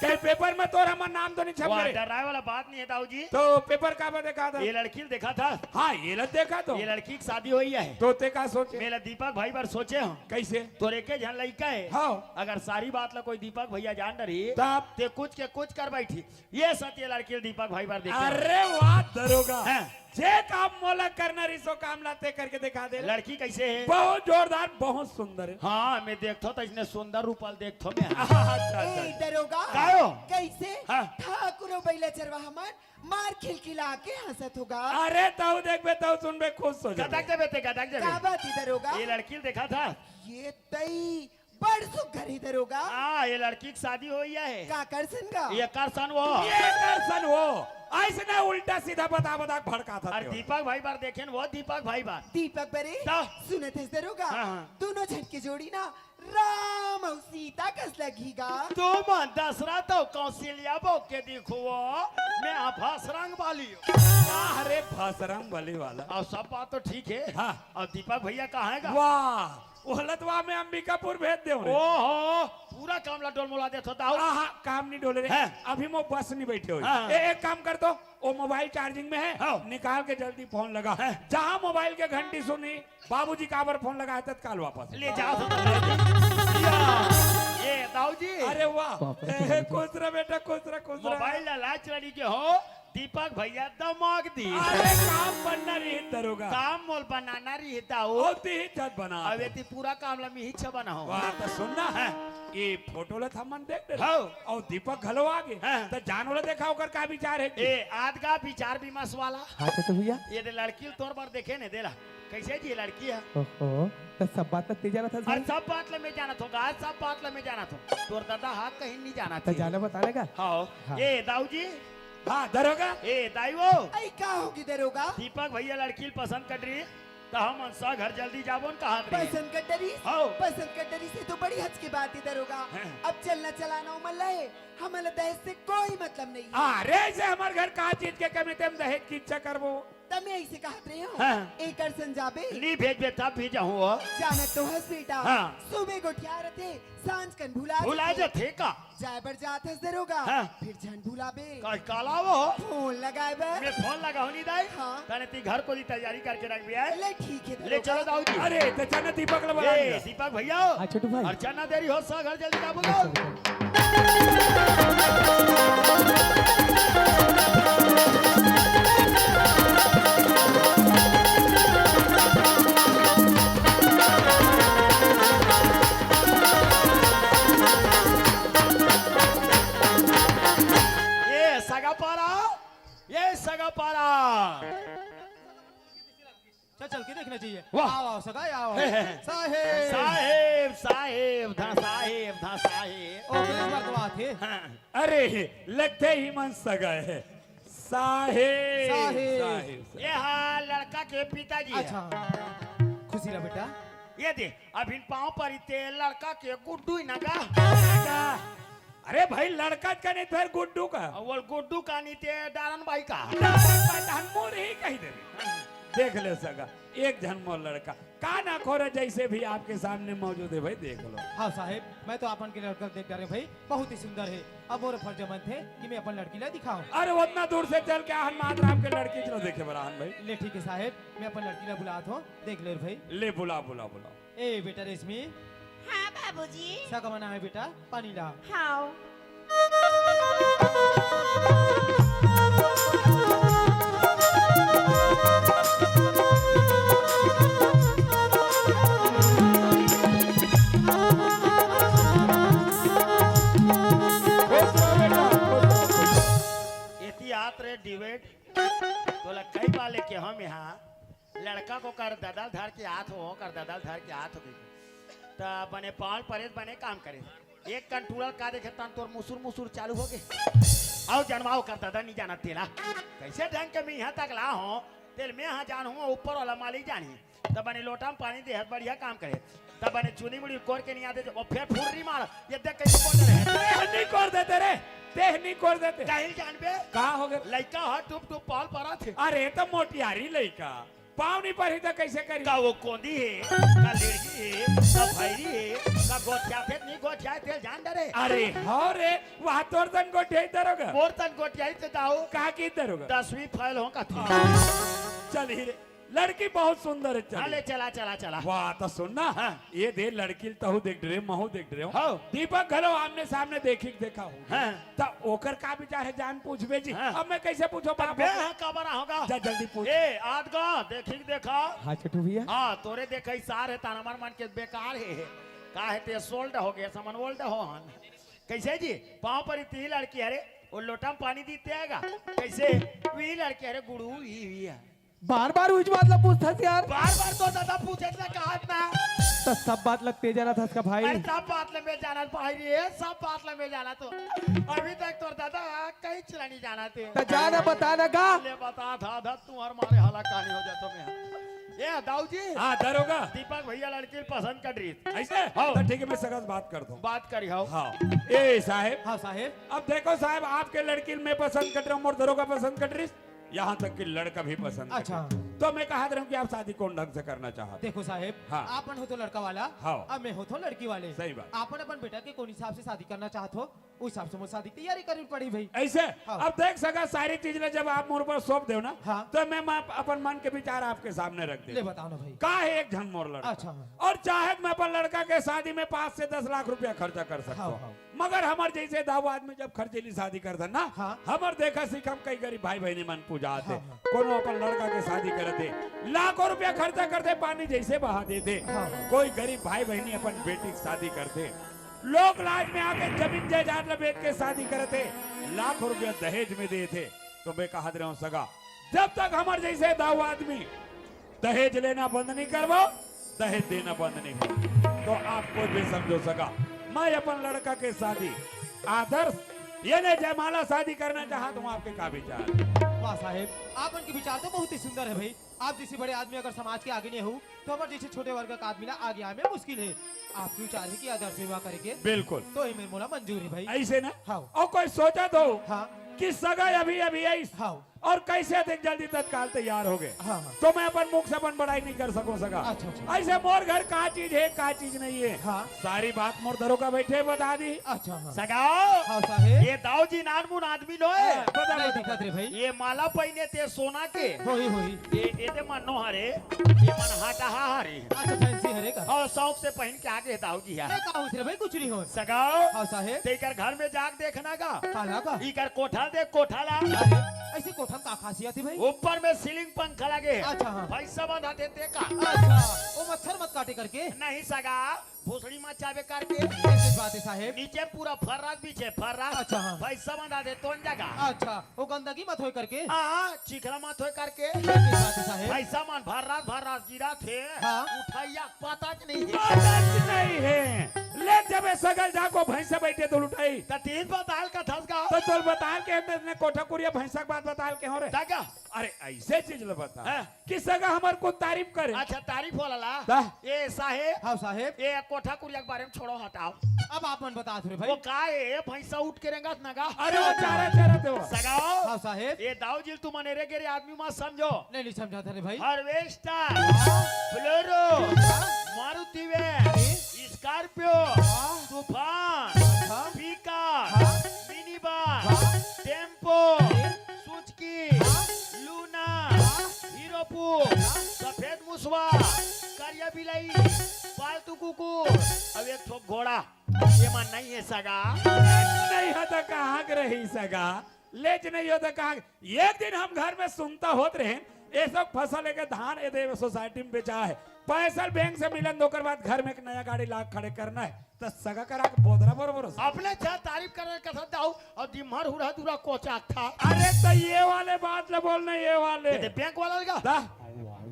कहीं paper में तोर हमर नाम तो नहीं छप वो करे? डराए वाला बात नहीं है दाऊ जी। तो paper का बात देखा था? ये लड़की ल देखा था। हाँ, ये लत देखा तो। ये लड़की की शादी होई हे। तो ते का सोचे? मैं ला दीपक भाई बर सोचे हूँ। कैसे? तोर एके झन लइका हे। हाँ। अगर सारी बात ला कोई दीपक भैया जान डरी, तब? ते कुछ के कुछ कर बैठी। ये सत ये लड़की ल दीपक भाई बर देखे। अरे वाह दरोगा। हाँ। जे काम मोला करना रहिस ओ काम ला ते करके देखा दे। लड़की कैसे हे? बहुत जोरदार, बहुत सुंदर हे। हाँ, मैं देखथो तो इसने सुंदर रूपल देखथो मैं। अच्छा, अच्छा। ए दरोगा, कायो? कैसे? हाँ। ठाकुर अउ बइला चरवाहा मन मार खिलखिला के हंसत होगा। अरे तऊ देखबे, तऊ सुनबे, खुश हो जाबे। गदक देबे ते, गदक देबे। का बात हे दरोगा? ये लड़की ल देखा था? ये तई बड़ सुघर हे दरोगा। हाँ, ये लड़की की शादी होई हे। काकर सन गा? ये कर सन वो। ये कर सन वो। ऐसे ना उल्टा सीधा बता बता के भड़का था अरे तेरा। दीपक भाई बर देखे न वो दीपक भाई बर। दीपक बरे? तो? सुनत हस दरोगा? हाँ, हाँ। दोनों झन के जोड़ी ना राम अउ सीता कस लगही गा। तो मन दशरथ अउ कौशल्या बो के दिखो वो। मैं आभास रंग वाली हूँ। वाह रे भसरंग बली वाला। अब सब बात तो ठीक हे। हाँ। अब दीपक भैया कहाँ हे गा? वाह। ओला तो मैं अंबिकापुर भेज देव रे। ओहो, पूरा काम ला डोलमोला देथो दाऊ। आहा, काम नहीं डोले रे। हैं। अभी मैं बस नहीं बैठे हो। हाँ। ए, एक काम कर तो, वो mobile charging में हे, हाँ। निकाल के जल्दी phone लगा। हैं। जहाँ mobile के घंटी सुनी, बाबूजी काबर phone लगा हे, तत्काल वापस। ले जाओ तो। या, ये दाऊ जी। अरे वाह। बाप रे, ए, खुश रह बेटा, खुश रह, खुश रह। Mobile ला लाच लड़ी के हो, दीपक भैया दमाग दी। अरे काम बनना रही दरोगा। काम मोल बनाना रही दाऊ। अउ ती ही छत बना अब दे। एती पूरा काम ला मी ही छ बनाओ। वाह, तो सुन ना। हाँ। ये फोटो ला थमन देख दे। हाँ। अउ दीपक घलो आ गे। हाँ। तो जानो ला देखा ओकर का विचार हे कि? ए, आद का विचार विमर्श वाला। हाँ, छोटू भैया। ये दे लड़की ल तोर बर देखे ने देला। कैसे जी लड़की हे? ओहो, तो सब बात तो ते जानत हस अरे भाई। सब बात ला मैं जानत हूँ, आज सब बात ला मैं जानत हूँ। तोर दादा हाथ कहीं नहीं जानत तो हे। जाना बताने का? हाँ। हाँ। ए, दाऊ जी, हाँ, दरोगा। ए, दाई वो। अई, का होगे दरोगा? दीपक भैया लड़की ल पसंद कर रही, त हमन स घर जल्दी जाबो न कहात रही। पसंद कर डरिस? हौ। पसंद कर डरिस, ये तो बड़ी हच के बात हे दरोगा। हैं। अब चलना चलाना उमन ला हे, हमन ला दहेज से कोई मतलब नहीं हे। अरे, ऐसे हमर घर का चीज के कमी, तेम दहेज की इच्छा करबो? त मैं ऐसे कहत रहे हूँ, हाँ। एकर सन जाबे? नी भेजबे तब भी जाहूँ हो। जानत तो हस बेटा, हाँ। सुबह गोठिया रथे, सांझ कन भुला भुला जथे। जथे का? जाए बर जात हस दरोगा, हाँ। फिर झन भुलाबे। का, काला वो? फोन लगाए बर। मैं फोन लगाहूँ नी दाई। हाँ। तने ती घर कोती तैयारी करके रख भी आए। ले ठीक हे ले दरोगा। चलो दाऊ जी। अरे, तो चना दीपक ला बुला ए, ले। दीपक भैया। हाँ, छोटू भाई। अरे चना देरी हो, सा घर जल्दी जाबो दाऊ। ये सगा पारा, ये सगा पारा। चल, चल के देखना चाहिए। वाह। आओ, आओ, सगा, आओ। हे, हे, हे। साहेब। साहेब, साहेब, धा साहेब, धा साहेब। ओ, पुलिस मर्दवा थे। हाँ। अरे, लगथे ही मन सगा हे। साहेब, साहेब। साहेब, साहेब। ये हा लड़का के पिताजी हे। अच्छा। खुशी रह बेटा। ये दे, अभिन पाँव परी ते लड़का के गुड्डू ही ना गा। का? अरे भाई, लड़का का नहीं, फिर गुड्डू का। अउ वो गुड्डू का नहीं ते डारन भाई का। डारन भाई, तहन मोर ही कही देबे। देख ले सगा, एक झन मोर लड़का। का ना खोरे जैसे भी आपके सामने मौजूद हे भाई, देख लो। हाँ साहेब, मैं तो आपन के लड़का देख डारे भाई, बहुत ही सुंदर हे। अब मोर फर्ज बनथे कि मैं अपन लड़की ला दिखाऊं। अरे उतना दूर से चल के आहन मात राम के लड़की ला देखे बर आहन भाई। ले ठीक हे साहेब, मैं अपन लड़की ला बुलात हूँ, देख ले भाई। ले बुला, बुला, बुला। ए बेटा रेशमी, हाँ बाबूजी। सगा मन आए बेटा, पानी ला। हाँ। खुश रहो बेटा, खुश रहो। एती आत रे डिबेट, तोला कई बार लेके हम यहाँ लड़का को कर ददल धर के आत हो, कर ददल धर के आत हो कहिके। त बने पाँव परेस, बने काम करे। एक कन टूरल का देखे तन तोर मुसुर मुसुर चालू होगे। अउ जनवाव कर ददा नहीं जाना तेला। कइसे ढंग के मैं यहाँ तक ला हों, तेला मैं हाँ जानहूँ, ऊपर वाला मालिक जानही। त बने लोटा म पानी देहत बढ़िया काम करे। त बने चुनी मुड़ी कोर के नहीं आते, ओ फेर फुर्री मार, ये देख कइसे कोर दे रहे। तेह नहीं कोर देते रे, तेह नहीं कोर देते। काहिल जानबे? का होगे? लइका ह टुप टुप पाँव परत हे। अरे त मोटियारी लइका। पाँव नहीं परही त कइसे करही? का वो कोंदी हे, का लेड़की हे, का भैरी हे, का गोठियाथे त नहीं गोठियाय, तेला जान डरे। अरे हव रे, वहाँ तोर तन गोठियाही दरोगा। मोर तन गोठियाही त दाऊ। का की दरोगा? दसवीं फेल हों कथे। चल ही रे, लड़की बहुत सुंदर हे, चल। हाँ, ले चला, चला, चला। वाह, त सुन ना। हाँ। ये दे लड़की ल तहू देख डरे, महू देख डरे हों। हाँ। दीपक घलो आमने सामने देखी के देखा हों। हाँ। त ओकर का विचार हे, जान पूछबे जी। हाँ। अब मैं कइसे पूछों बाप? बे हाँ, काबर होगा? जा जल्दी पूछ। ए, आद गा, देखी के देखा। हाँ, छोटू भैया। हाँ, तोरे देखा ही सार हे, ताना मार मन के बेकार हे। का हे ते sold होगे, समन old हो हन। कइसे जी? पाँव परी ती लड़की हरे, वो लोटा म पानी दीते आएगा। कइसे? वी लड़की हरे गुड़ू, वी, वी है। बार-बार उहीच बात ला पूछथस यार। बार-बार तो दादा पूछे ला कहत ना। त सब बात ला तें जानत हस का भाई? अरे सब बात ला मैं जानत भाई रे, सब बात ला मैं जानत हों। अभी तक तोर दादा कहीं चला नहीं जानत हे। त जा ना, बता ना का? ले बता था, था, तुम्हार मारे हाला कहानी हो जातो मैं। ए दाऊ जी। हाँ, दरोगा। दीपक भैया लड़की ल पसंद कर रही। अइसे? हाँ। त ठीक हे, मैं सगा से बात करत हों। बात करी हो। हाँ। ए साहेब। हाँ साहेब। अब देखो साहेब, आपके लड़की ल मैं पसंद कर रहा हूँ, मोर दरोगा पसंद कर रही। यहाँ तक कि लड़का भी पसंद अच्छा। करथे। तो मैं कहत रहा हूँ कि आप शादी कौन ढंग से करना चाहत हो? देखो साहेब, हाँ। आपन होथो लड़का वाला, हाँ। अब मैं होथो लड़की वाले। सही बात। आपन अपन बेटा के कौन हिसाब से शादी करना चाहत हो, उस हिसाब से मोर शादी के तैयारी करनी पड़ी भाई। अइसे? हाँ। अब देख सगा, सारी चीज ला जब आप मोर ऊपर सौंप देव ना, हाँ। तो मैं, मैं अपन मन के विचार आपके सामने रख देव। ले बताओ ना भाई। का हे एक झन मोर लड़का। अच्छा, हाँ। अउ चाहे त मैं अपन लड़का के शादी में पाँच से दस लाख रुपया खर्चा कर सकत हों। हाँ, हाँ। मगर हमर जइसे दाऊ आदमी जब खर्चीली शादी करथन ना, हाँ। हमर देखा सीखा म कई गरीब भाई बहिनी मन पुजाथे। हाँ, हाँ। कोनो अपन लड़का के शादी करत हे, लाखों रुपया खर्चा करथे, पानी जइसे बहा देथे। हाँ, हाँ। कोई गरीब भाई बहिनी अपन बेटी के शादी करथे, लोक लाज में आके जमीन जायदाद ला बेच के शादी करथे, लाखों रुपया दहेज में देथे। तो मैं कहत रहा हूँ सगा, जब तक हमर जइसे दाऊ आदमी दहेज लेना बंद नहीं करबो, दहेज देना बंद नहीं करबो, तो आप कोई भी समझो सगा, मैं अपन लड़का के शादी आदर्श, यानी जयमाला शादी करना चाहत हों, आपके का विचार? वाह साहेब, आपन के विचार तो बहुत ही सुंदर हे भाई। आप जइसे बड़े आदमी अगर समाज के आगे नहीं हो, तो हमर जइसे छोटे वर्ग का आदमी ला आगे आए में मुश्किल हे। आपके विचार हे कि आदर्श विवाह करे के? बिल्कुल। तो ही में मोला मंजूर हे भाई। अइसे ना? हाँ। अउ कोई सोचत हो हाँ। कि सगा अभी अभी आइस हाँ। अउ कइसे देख जल्दी तत्काल तैयार होगे। हाँ, हाँ। तो मैं अपन मुख से अपन बड़ाई नहीं कर सकूं सगा। अच्छा, अच्छा। अइसे मोर घर का चीज हे, का चीज नहीं हे। हाँ। सारी बात मोर दरोगा बइठे बता दी। अच्छा, हाँ। सगा। हाँ, साहेब। ये दाऊ जी नानमुन आदमी नो हे। हाँ, बता, नहीं बता, दिखत बता। रे भाई। ये माला पहिने ते सोना के। होही, होही। ये, ये ते मन्नो हरे, ये मन हाटा हा हरे। अच्छा, फैंसी हरे का? हाँ, शौक से पहिन के आगे दाऊ जी हे। ए, का होइस रे भाई, कुछ नहीं होय। सगा। हाँ, साहेब। ते एकर घर में जाके देखना का? काला का? इकर कोठा देख, कोठा ला। अरे, अइसे कोठा में का खासियत हे भाई? ऊपर में ceiling पंखा लगे हे। अच्छा, हाँ। भैंसा बंधाथे ते का? अच्छा, वो मच्छर मत काटे करके? नहीं सगा, भोसड़ी मत चाबे करके। कइसे बात हे साहेब? नीचे पूरा फर्रास बिछे, फर्रास। अच्छा, हाँ। भैंसा बंधाथे तोन जगह। अच्छा, वो गंदगी मत होय करके? हाँ, चिखला मत होय करके। कइसे बात हे साहेब? भैंसा मन फर्रास, फर्रास गिरथे। हाँ। उठइया पता च नहीं हे। पता च नहीं हे। ले जबे सगा जाको भैंसा बइठे तो उठई। त तीन बताल का थस गा। तो तोल बताल के हमने कोठा कुरिया भैंसा के बात बताल के हों रे। त का? अरे अइसे चीज ल बता। हाँ। कि सगा हमर कुछ तारीफ करे। अच्छा, तारीफ होला ला? त? ए साहेब। हाँ, साहेब। ए कोठा कुरिया के बारे में छोड़ो, हटाओ। अब आप मन बतात हो रे भाई। वो का हे, भैंसा उठ के रेंगत ना गा? अरे वो चारा, चारा देवा। सगाओ। हाँ, साहेब। ए दाऊ जी ल तुमन एरे गेरे आदमी मत समझो। नहीं, नहीं समझा था रे भाई। Harvester, हाँ। Bolero, हाँ। Maruti van, ए? Scorpio, हाँ। Tufan, हाँ। Pickup, हाँ। Minivan, हाँ। Tempo, ए? Suzuki, हाँ। Luna, हाँ। Hero कुकुर, सफेद मुसवा, करिया बिलई, पालतू कुकुर, अउ एक ठो घोड़ा। ये मन नहीं है सगा। नहीं है तो कहाँ के रही सगा? लेच नहीं हो तो कहाँ? एक दिन हम घर में सुनता होत रहे, ये सब फसल लेके धान ये देवे सोसाइटी में बेचा है, पैसा बैंक से मिलन, ओकर बाद घर में एक नया गाड़ी ला खड़े करना है, तो सगा करा के बोदरा बरोबर हो। अपने चार तारीफ करने का था दाऊ, और दिम्हर हुरा दूरा कोचा था। अरे तो ये वाले बात ले बोलना, ये वाले। ये बैंक वाला लगा। दा।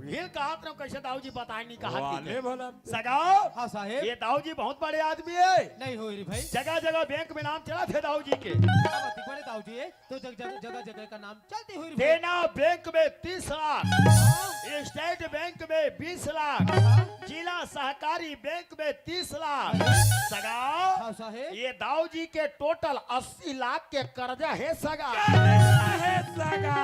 हिल कहा तरह कैसे दाऊ जी बताए नहीं कहा वाले बोला। सगाओ। हाँ साहेब। ये दाऊ जी बहुत बड़े आदमी है। नहीं हो रे भाई। जगह जगह बैंक में नाम चला थे दाऊ जी के। क्या बात है, बड़े दाऊ जी है। तो जग-, जग-, जगह जगह का नाम चलते हुए रे भाई। देना बैंक में तीस लाख, हाँ। स्टेट बैंक में बीस लाख, हाँ। जिला सहकारी बैंक में तीस लाख। अरे। सगा, हाँ साहेब। ये दाऊ जी के टोटल अस्सी लाख के कर्जा है सगा। कर्जा है सगा।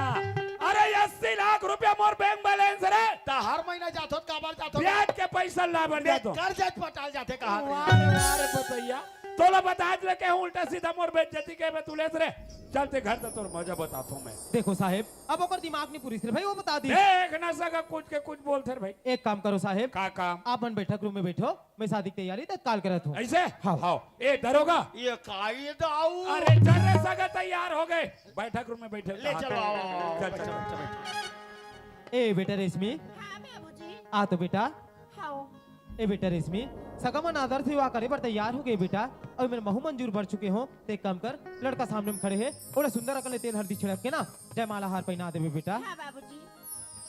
अरे अस्सी लाख रुपया मोर बैंक बैलेंस रे। त हर महीना जाथो त काबर जाथो? ब्याज के पैसा ला बर मैं जाथो। कर्जा पटाल जाथे कहा रे। वाह रे, वाह रे बतैया। तोला बता दे के उल्टा सीधा मोर बेइज्जती के बे तुलेस रे। चल ते घर त तोर मजा बताथो मैं। देखो साहेब, अब ओकर दिमाग नहीं पूरी रे भाई, वो बता दी। देख ना सगा कुछ के कुछ बोलथे रे भाई। एक काम करो साहेब। का काम? आप मन बैठक रूम में बैठो, मैं शादी की तैयारी तत्काल करत हूँ। ऐसे? हाँ। हाँ। ए दरोगा। ये काई दाऊ? अरे चल रे सगा तैयार हो गए, बैठक रूम में बैठे। ले चलो, आओ, आओ, आओ, चल, बैठो, चल। बैठो, बैठो। ए बेटा रेशमी, हाँ बाबूजी। आ तो बेटा। हाँ। ए बेटा रेशमी, सगा मन आदर से विवाह करे बर तैयार हो गए बेटा, अउ मेरे महू मंजूर बर चुके हो, ते एक काम कर, लड़का सामने में खड़े है, ओला सुंदर अकन ले तेल हल्दी छिड़क के ना जयमाला हार पहना देबे बेटा। हाँ बाबूजी।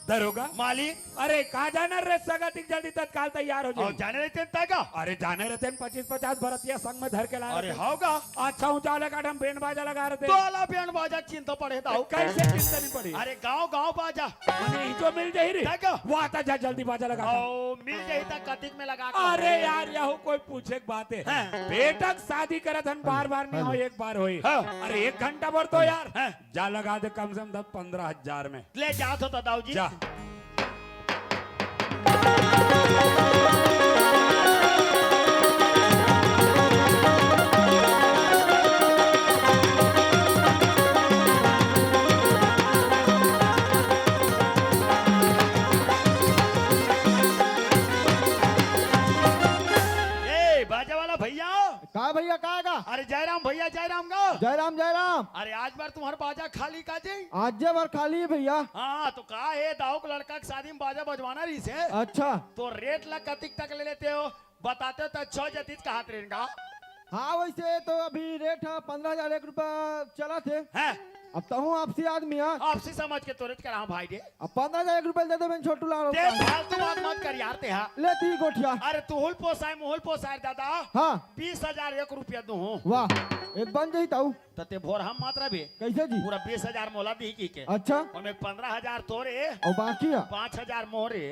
दरोगा। मालिक। अरे का जाना रे सगा, तिक जल्दी तत्काल तैयार हो जाए। जाने रहते हैं का? अरे जाने रहते हैं, पच्चीस पचास बरतिया संग में धर के लाए अरे रहते हैं। होगा। अच्छा ऊंचा वाले काट हम बैंड बाजा लगा रहते हैं। तो आला बैंड बाजा चिंता पड़े दाऊ। कैसे चिंता नहीं पड़ी? अरे गांव गांव बाजा। मने ही जो मिल जाही रे। तक? वाह, ता जा जल्दी बाजा लगा। ओ, मिल जाही ता कतिक में लगा के। अरे यार, यहू कोई पूछे के बात है? हाँ। बेटा के शादी करत हन, बार बार नहीं हो, एक बार होई। हाँ। अरे एक घंटा भर तो यार, हाँ। जा लगा दे कम से कम दस पन्द्रह हजार में। ले जा तो दाऊ जी। जा। ए, बाजा वाला भैया। का भैया, का गा? अरे जयराम भैया, जयराम गा। जयराम, जयराम। अरे आज बार तुम्हार बाजा खाली का जी? आज जे बार खाली है भैया। हाँ, तो का है, दाऊ के लड़का के शादी में बाजा बजवाना रही से। अच्छा। तो रेट ला कतिक तक ले लेते हो? बताते तो अच्छा हो जातीस कहा थे इनका। हाँ, वैसे तो अभी रेट है पन्द्रह हजार एक रुपया चला थे। हैं? अब तहूँ आपसी आदमी है। आपसी समझ के तोरे करा भाई रे। अब पन्द्रह हजार एक रुपया दे दे, मैं छोटू लाल ते होता। फालतू बात मत कर यार ते, हाँ। ले ती गोठिया। अरे तू हुल पोसाए, मुहुल पोसाए दादा। हाँ। बीस हजार एक रुपया दूँ। वाह, एक बन जाई ताऊ। त ते भोर हम मात्रा बे। कैसे जी? पूरा बीस हजार मोला दी की के। अच्छा। और मैं पन्द्रह हजार तोरे। और बाकी है? पाँच हजार मोरे।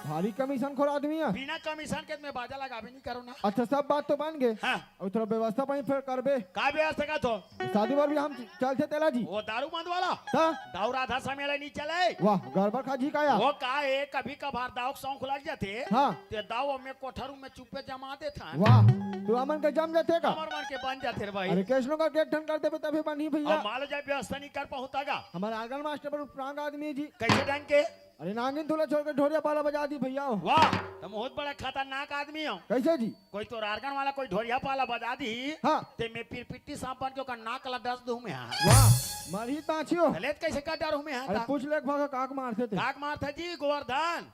भारी कमीशन खोर आदमी है। बिना कमीशन के मैं बाजा लगाबे नहीं करूँ ना। अच्छा, सब बात तो बन गए। हाँ। और थोड़ा व्यवस्था पानी फिर करबे। का व्यवस्था का तो? शादी बर भी हम चलते तेला जी। वो दारू बंद वाला? हाँ। दाऊ राधा समय ले नहीं चले। वाह, गड़बड़ खा जी का या? वो का है, कभी कभार दाऊ के शौक लग जाते। हाँ। ते दाऊ में कोठरू में चुप्पे जमा देथन। वाह, तू हमन के जम जाथे का? हमर मन के बन जाथे रे भाई। अरे, कैसनो करके एक ठन कर देबे तभे बनही भैया। अब मान लो जब व्यवस्था नहीं कर पाहूं त का? हमर आर्गन मास्टर बड़ पुरान आदमी है जी। कैसे ढंग के? अरे, नागिन धुला छोड़ के ढोरिया पाला बजा दी भैया। वाह, तुम बहुत बड़ा खतरनाक आदमी हो। कैसे जी? कोई तो आर्गन वाला कोई ढोरिया पाला बजा दी, हाँ। ते मैं पिरपिट्टी सांप बन के ओकर नाक ला डस दूं मैं, हाँ। वाह, मरही ताछियो। गलत कैसे कर डरूं मैं, हाँ, अरे, ता? पूछ ले एक भागा काक मारथे ते। काक मारथे जी, गोवर्धन।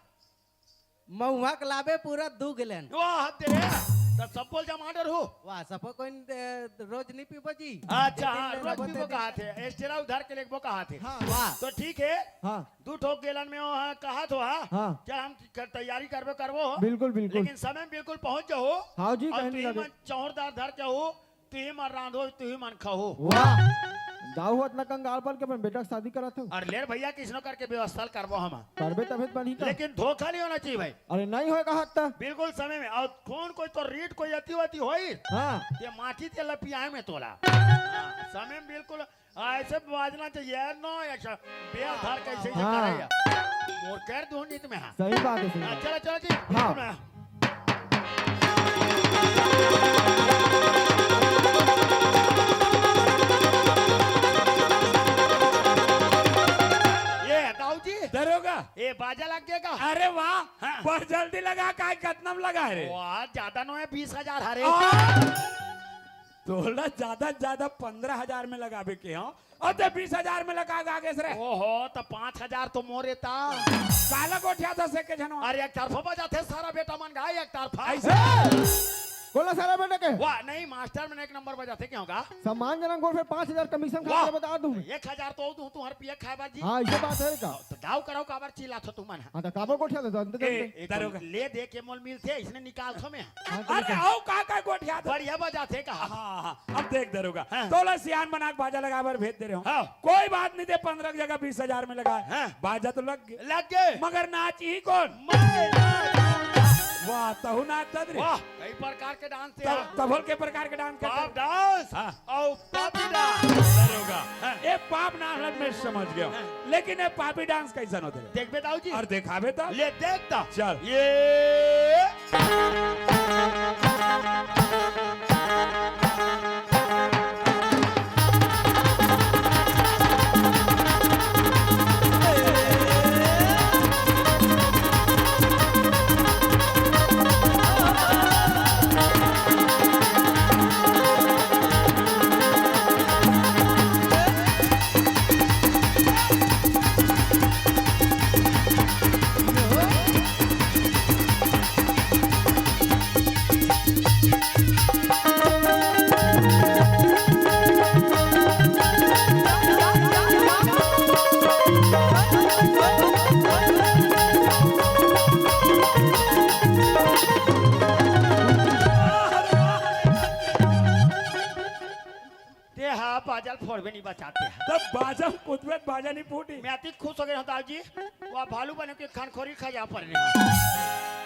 महुआ के लाबे पूरा दू गैलन। वाह तेरे, त सब बोल जमा डर हो। वाह, सब कोई, ए, रोज नहीं पीबो जी। अच्छा, हाँ, रोज पीबो कहा थे, एक्स्ट्रा उधार के लेबो कहा थे। हाँ। वाह। तो ठीक है, हाँ। दू ठोक गैलन में हो, हाँ, कहा थो, हाँ। हाँ। चल हम कर, तैयारी करबे करबो। बिल्कुल, बिल्कुल। लेकिन समय में बिल्कुल पहुंच जाओ। हाँ जी, और कहीं तू नहीं ही लगे। मन चौरदार धर के हो, तू ही मन रांधो, तू ही मन खाओ। वाह। दाऊ हो इतना कंगाल बन के अपन बेटा के शादी करत हो। अरे ले रे भैया, किसनो करके व्यवस्था करबो हम। करबे तभे तो बनही का। लेकिन धोखा नहीं होना चाहिए भाई। अरे नहीं होए कहा था। बिल्कुल समय में। और कौन कोई तो रीट कोई अति वति होई। हाँ। ये माटी ते लपियाए में तोला। हाँ, समय में बिल्कुल ऐसे बाजना चाहिए, नो ऐसा बेल धर कैसे ये हाँ। करे या। मोर कर दूं नीत में, हाँ। सही बात है, सही हाँ, बात। चलो, चलो जी, हाँ। बिल्कुल ना। ये दाऊ जी। दरोगा। बाजा लग गे का? अरे वाह, हाँ। बहुत जल्दी लगा, काय कतना में लगा है रे? वाह, ज्यादा नो है, बीस हजार हरे। आ! तोला ज्यादा से ज्यादा पन्द्रह हजार में लगाबे के हो, अउ ते बीस हजार में लगा गा गेस रे। ओहो, त पाँच हजार तो मोरे ता। काला गोठियाथस एके झनवा? अरे, एक तरफा बजाथे सारा बेटा मन गा, एक तरफा। ऐसे? बोला सारा बेटा के? वाह, नहीं, मास्टर मन एक नंबर बजाथे, क्यों गा? सम्मानजनक बोल, फिर पाँच हजार कमीशन खा वाह। के बता दूं। एक हजार तो दूं, तुम्हारे पिए खाए बार जी। हाँ, ये बात है का? तो दाव कराओ, काबर चिल्लाथो तुमन? हाँ, तो काबर गोठियाथस, अंदर ए, अंदर। एक दरोगा। ले दे के मोल मिलथे, इसने निकालथो मैं। हाँ, तो अरे, निकाल। आओ, का, का गोठियाथस? बढ़िया बजाथे का? हाँ, हाँ, अब देख दरोगा। हाँ। तोला सियान बना के बाजा लगाए बर भेज दे रहे हो। हाँ। कोई बात नहीं, ते पन्द्रह की जगह बीस हजार में लगा। हाँ। बाजा तो लग गे। लग गे। मगर नाचही कोन? मैं नाच। वाह, तहू नाचत रे। वाह, कई प्रकार के डांस हे। तब, तभल के प्रकार के डांस करते? पाप डांस। हाँ। अउ पापी डांस। दरोगा, हाँ। ए पाप डांस मैं समझ गया हूँ। हाँ। लेकिन ए पापी डांस कैसन होथे? देखबे दाऊ जी। अउ देखाबे त? ले देख त। चल। ये ते हा बाजा ल फोड़बे नहीं बचाते हैं। तब बाजा कुदबे त बाजा नहीं फूटी। मैं अति खुश हो गया हूँ दाऊ जी, वह भालू बने के खान खोरी खा जा पर नहीं।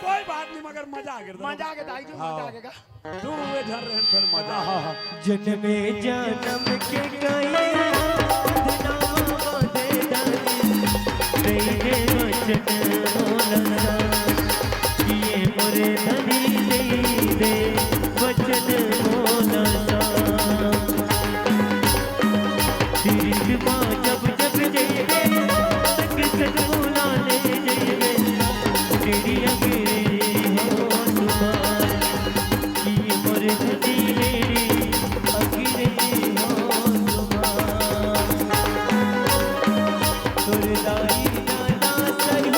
कोई बात नहीं, मगर मजा आ गया। मजा आ गया दाऊ जी, हाँ। मजा आ गया। दू हुए झर रहे फिर मजा। हाँ, हाँ, हाँ। जन्मे जन्म के कई बदनाम दे दाई, दे दे वचन मोला। ये मोरे धनी दे दे वचन मोला। तीर्थ मा जब जब जइबे, संग संग मोला ले जइबे। तेरी अकेरी हो सुबह, ये मोरे धनी मेरी अकेरी हो सुबह। तोर दाई दादा सही,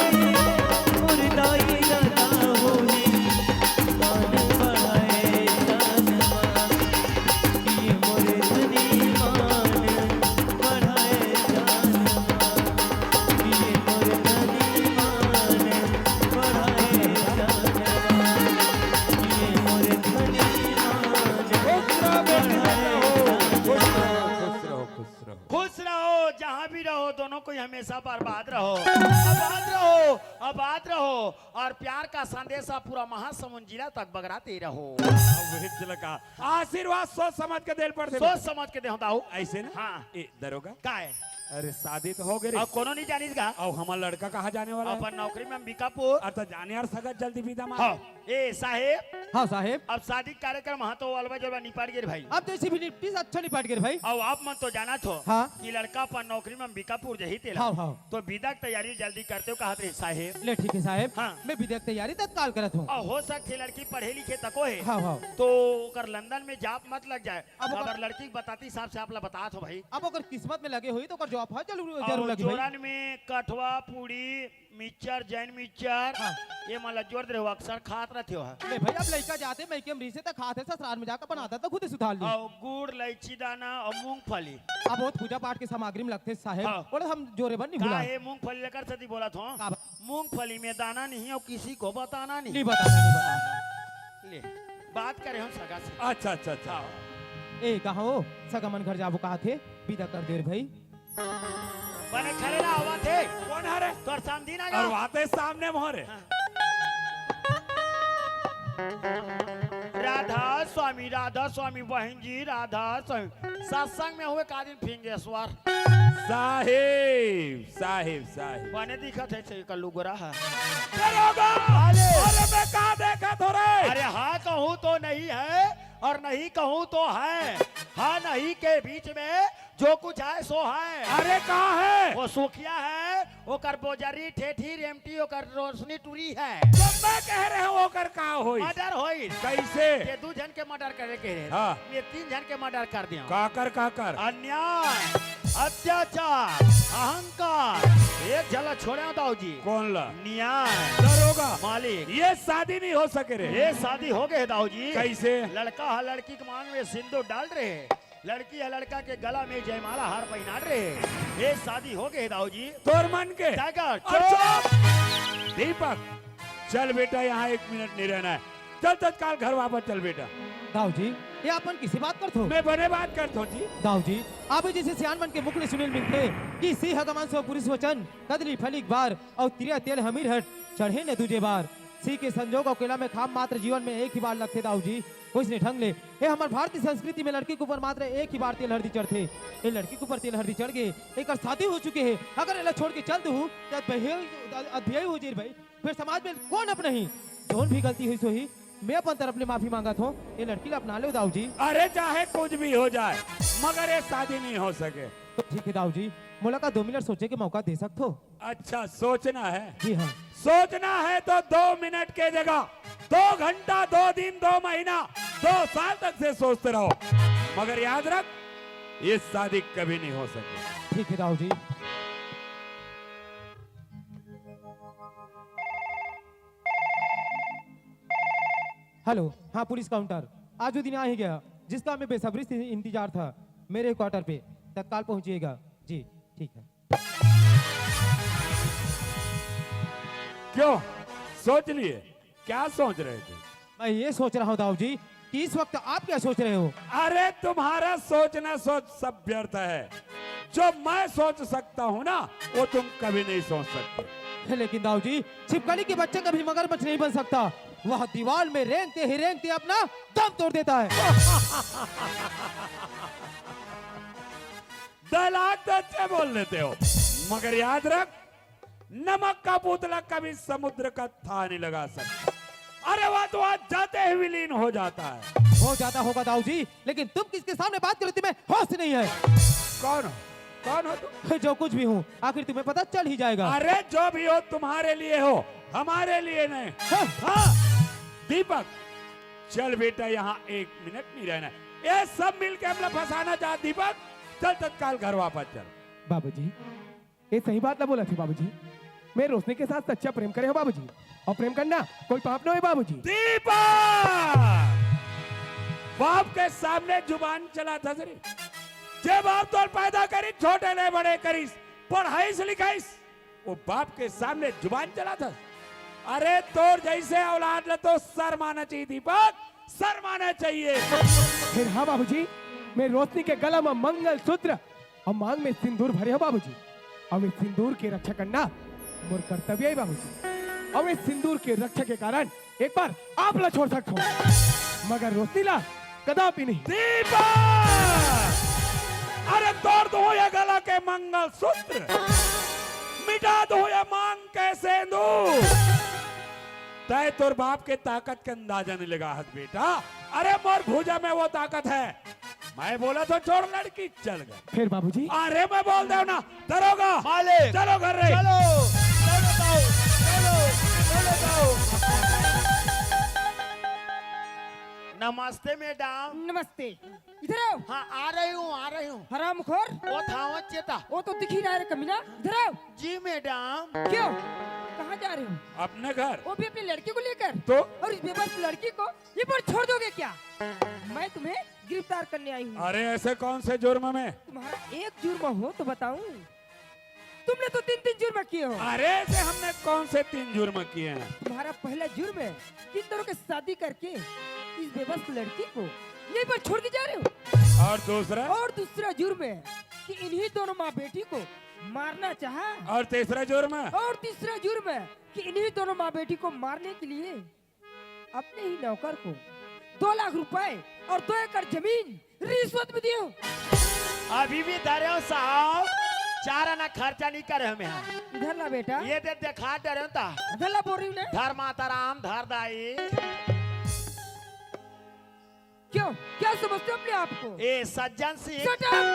मोर दाई दादा होही, मान बढ़ाए तन मान, कि मोर धनी मान बढ़ाए तन मान, कि मोर धनी मान बढ़ाए तन मान, कि मोर धनी मान खुश रहो बेटी, बढ़ाए तन मान। खुश रहो, खुश रहो, खुश रहो। खुश रहो, जहाँ भी रहो, दोनों कोई हमेशा बर्बाद रहो, आबाद रहो, आबाद रहो, और प्यार का संदेशा पूरा महासमुंद जिला तक बगराते रहो। अब हित लगा। आशीर्वाद सोच समझ के देल पड़थे। सोच समझ के देहूं दाऊ। ऐसे ना? हाँ। ए, दरोगा? का है? अरे, शादी तो हो गई रे। अब कोनो नहीं जानिस गा। अब हमार लड़का कहाँ जाने वाला है? अपन नौकरी में अंबिकापुर। अब तो जाने यार, सगत जल्दी विदा मार। हाँ। ए साहेब। हाँ साहेब। अब शादी कार्यक्रम हा तो अलवा जलवा निपट गे रे भाई। अब तो इसी भी निपटी, अच्छा निपट गे रे भाई। अब आप मन तो जानत हो हाँ। कि लड़का अपन नौकरी में अंबिकापुर जही तेला। हाँ, हाँ। तो विदा के तैयारी जल्दी करते हो कहत रहे साहेब। ले ठीक है साहेब। हाँ। मैं विदा के तैयारी तत्काल करत हूँ। अब हो सकथे लड़की पढ़े लिखे तको है। हाँ, हाँ। तो ओकर लंदन में job मत लग जाए। अब ओकर अगर लड़की के बताती हिसाब से आप ला बतात हो भाई। अब ओकर किस्मत में लगे होही तो ओकर job हा जरूर, जरूर और लगे भाई। जोरन में कठवा पूड़ी मिक्सचर, जैन मिक्सचर, हाँ। ये मन ला जोर दे रहे हो, अक्सर खात रहते हो। ले भाई, अब लइका जाथे, मइके में रिहिसे त खात हे, ससुराल में जाके बनात हे, त खुदे सुधार ली। अउ गुड़, लइची दाना अउ मूंगफली। अब वो त पूजा पाठ के सामग्री में लगथे साहेब, हाँ। ओला हम जोरे बर नहीं का भुलाए। हे मूंगफली लेकर सती बोलत हो? का बा-, मूंगफली में दाना नहीं अउ किसी को बताना नहीं। नहीं बताना, नहीं बताना। ले, बात करे हम सगा से। अच्छा, अच्छा, अच्छा। हाँ। ए, कहाँ हो? सगा मन घर जाबो कहा थे? विदा कर दे रे भाई। बने खड़े ना, आवत हे। कोन हरे? तोर समधी ना अरे गा। वाते सामने मोहरे। हाँ। राधा स्वामी, राधा स्वामी, बहिन जी, राधा स्वामी। सत्संग में हुए का दिन फिंगेश्वर। साहेब, साहेब, साहेब। बने दिखत हे, से का लुगरा हे। दरोगा! अरे! अरे मैं का देखत हो रे? अरे हाँ कहूँ तो नहीं है और नहीं कहूँ तो है। हाँ नहीं के बीच में जो कुछ है सो है। अरे का है? वो सुखिया है, ओकर बोजरी, ठेठी, रेमटी, ओकर रोशनी टूरी है। तो मैं कह रहे हूँ, ओकर का होई? मर्डर होई। कैसे? ये दू झन के मर्डर करे के रहे। हाँ। ये तीन झन के मर्डर कर दिया। काकर, काकर? अन्याय, अत्याचार, अहंकार। एक झन ला छोड़े हो दाऊ जी। कौन ला? न्याय। दरोगा। मालिक। ये शादी नहीं हो सके रे। ये शादी हो गए दाऊ जी। कैसे? लड़का हा लड़की के मांग में सिंदूर डाल रहे, लड़की हा लड़का के गला में जयमाला हार पहना रहे, ये शादी हो गए दाऊ जी। तोर मन के। टाइगर, और चुप। चुप। दीपक, चल बेटा, यहाँ एक मिनट नहीं रहना है। चल तत्काल घर वापस चल बेटा। दाऊ जी, ये अपन किसी बात करत हो? मैं बने बात करत हो जी। दाऊ जी, आप ही जैसे सियान मन के मुख ले सुने ल मिलथे कि सिंह गमन सो पुरुष वचन, कदली फलिक बार, और तिरिया तेल हमीर हट, चढ़े न दूजे बार। सिंह के संजोग और केला में खाम मात्र जीवन में एक ही बार लगथे दाऊ जी। वैसने ढंग ले, ये हमर भारतीय संस्कृति में लड़की के ऊपर मात्र एक ही बार तेल हरदी चढ़थे। ये लड़की के ऊपर तेल हरदी चढ़ गए, एकर शादी हो चुके है, अगर एला छोड़ के चल दूहू, तो अधबेही हो जाई भाई। फिर समाज में कौन अपनाही? जौन भी गलती हुई सोही, मैं अपन तरफ ले माफी मांगत हूँ। ये लड़की ला अपना लो दाऊ जी। अरे चाहे कुछ भी हो जाए, मगर ये शादी नहीं हो सके। तो ठीक है दाऊ जी, मोला का दो मिनट सोचे के मौका दे सकत हो? अच्छा, सोचना है? जी हाँ। सोचना है तो दो मिनट के जगह दो घंटा, दो दिन, दो महीना, दो साल तक से सोचते रहो, मगर याद रख, ये शादी कभी नहीं हो सके। ठीक है दाऊ जी। हेलो, हाँ पुलिस काउंटर, आज वो दिन आ ही गया जिसका हमें बेसब्री से इंतजार था। मेरे क्वार्टर पे तत्काल पहुंचिएगा। जी ठीक है। क्यों, सोच लिए? क्या सोच रहे थे? मैं ये सोच रहा हूँ दाऊ जी कि इस वक्त आप क्या सोच रहे हो? अरे तुम्हारा सोचना सोच सब व्यर्थ है। जो मैं सोच सकता हूँ ना, वो तुम कभी नहीं सोच सकते। लेकिन दाऊ जी, छिपकली के बच्चे कभी मगरमच्छ नहीं बन सकता। वह दीवार में रेंगते ही रेंगते अपना दम तोड़ देता है। डायलॉग तो अच्छे बोल लेते हो, मगर याद रख, नमक का पुतला कभी समुद्र का थाह नहीं लगा सकता। अरे वह तो आज जाते ही विलीन हो जाता है। हो जाता होगा दाऊ जी, लेकिन तुम किसके सामने बात करते, तुम्हें होश नहीं है। कौन हो? कौन हो तुम? जो कुछ भी हूँ, आखिर तुम्हें पता चल ही जाएगा। अरे जो भी हो, तुम्हारे लिए हो, हमारे लिए नहीं। हाँ। हाँ, दीपक, चल बेटा, यहाँ एक मिनट नहीं रहना है। ये सब मिलके हमला फंसाना चाह दीपक, चल तत्काल घर वापस चल। बाबूजी, ये सही बात ला बोलत हे बाबूजी। मैं रोशनी के साथ सच्चा प्रेम करे हो बाबूजी, और प्रेम करना कोई पाप नोहे बाबूजी। दीपक! बाप के सामने जुबान चलाथस रे। जे बाप तोर पैदा करिस, छोटे ले बड़े करिस, पढ़ाइस लिखाइस, वो बाप के सामने जुबान चलाथस। अरे तोर जैसे औलाद ला तो शर्म आना चाहिए दीपक, शर्म आना चाहिए। फिर हाँ बाबूजी, मैं रोशनी के गला में मंगलसूत्र और मांग में सिंदूर भरे हो बाबूजी। अब इस सिंदूर के रक्षा करना मोर कर्तव्य है बाबूजी। अब इस सिंदूर के रक्षा के कारण एक बार आप ला छोड़ सकता हूँ, मगर रोशनी ला कदापि नहीं। दीपक! अरे तोड़ दूं ये गला के मंगलसूत्र, मिटा दूं ये मांग के सिंदूर। तय तोर बाप के ताकत के अंदाजा नहीं लगा हस बेटा। अरे मोर भुजा में वो ताकत है। मैं बोला तो छोड़ लड़की चल गए। फिर बाबूजी? अरे मैं बोल दे ना, दरोगा। मालिक। चलो घर रे। चलो, चलो ताऊ, चलो, चलो ताऊ। नमस्ते मैडम। नमस्ते। इधर आओ। हाँ, आ रही हूँ, आ रही हूँ। हरामखोर। वो था वो चेता। वो तो दिख ही रहा है रे कमीना। इधर आओ। जी मैडम। क्यों? कहाँ जा रहे हो? अपने घर। वो भी अपनी लड़की को लेकर? तो? और इस बेबस लड़की को ये पर छोड़ दोगे क्या? मैं तुम्हें गिरफ्तार करने आई हूँ। अरे ऐसे कौन से जुर्म में? तुम्हारा एक जुर्म हो तो बताऊं? तुमने तो तीन तीन जुर्म किए हो। अरे ऐसे हमने कौन से तीन जुर्म किए हैं? तुम्हारा पहला जुर्म है कि इन दोनों के शादी करके इस बेबस लड़की को यहीं पर छोड़ के जा रहे हो। और दूसरा? और दूसरा जुर्म है कि इन्हीं दोनों माँ बेटी को मारना चाहा। और तीसरा जुर्म? और तीसरा जुर्म है कि इन्हीं दोनों माँ बेटी को मारने के लिए अपने ही नौकर को दो लाख रुपए और दो एकड़ जमीन रिश्वत में दियो। अभी भी धरे हो साहब, चार आना खर्चा नहीं करे हमें। इधर ला बेटा। ये दे देखा डरे हो ता। इधर ला बोल रही हूँ ना। धर माता राम, धर दाई। क्यों, क्या समझते हो अपने आप को? ए सज्जन सिंह। Shut up!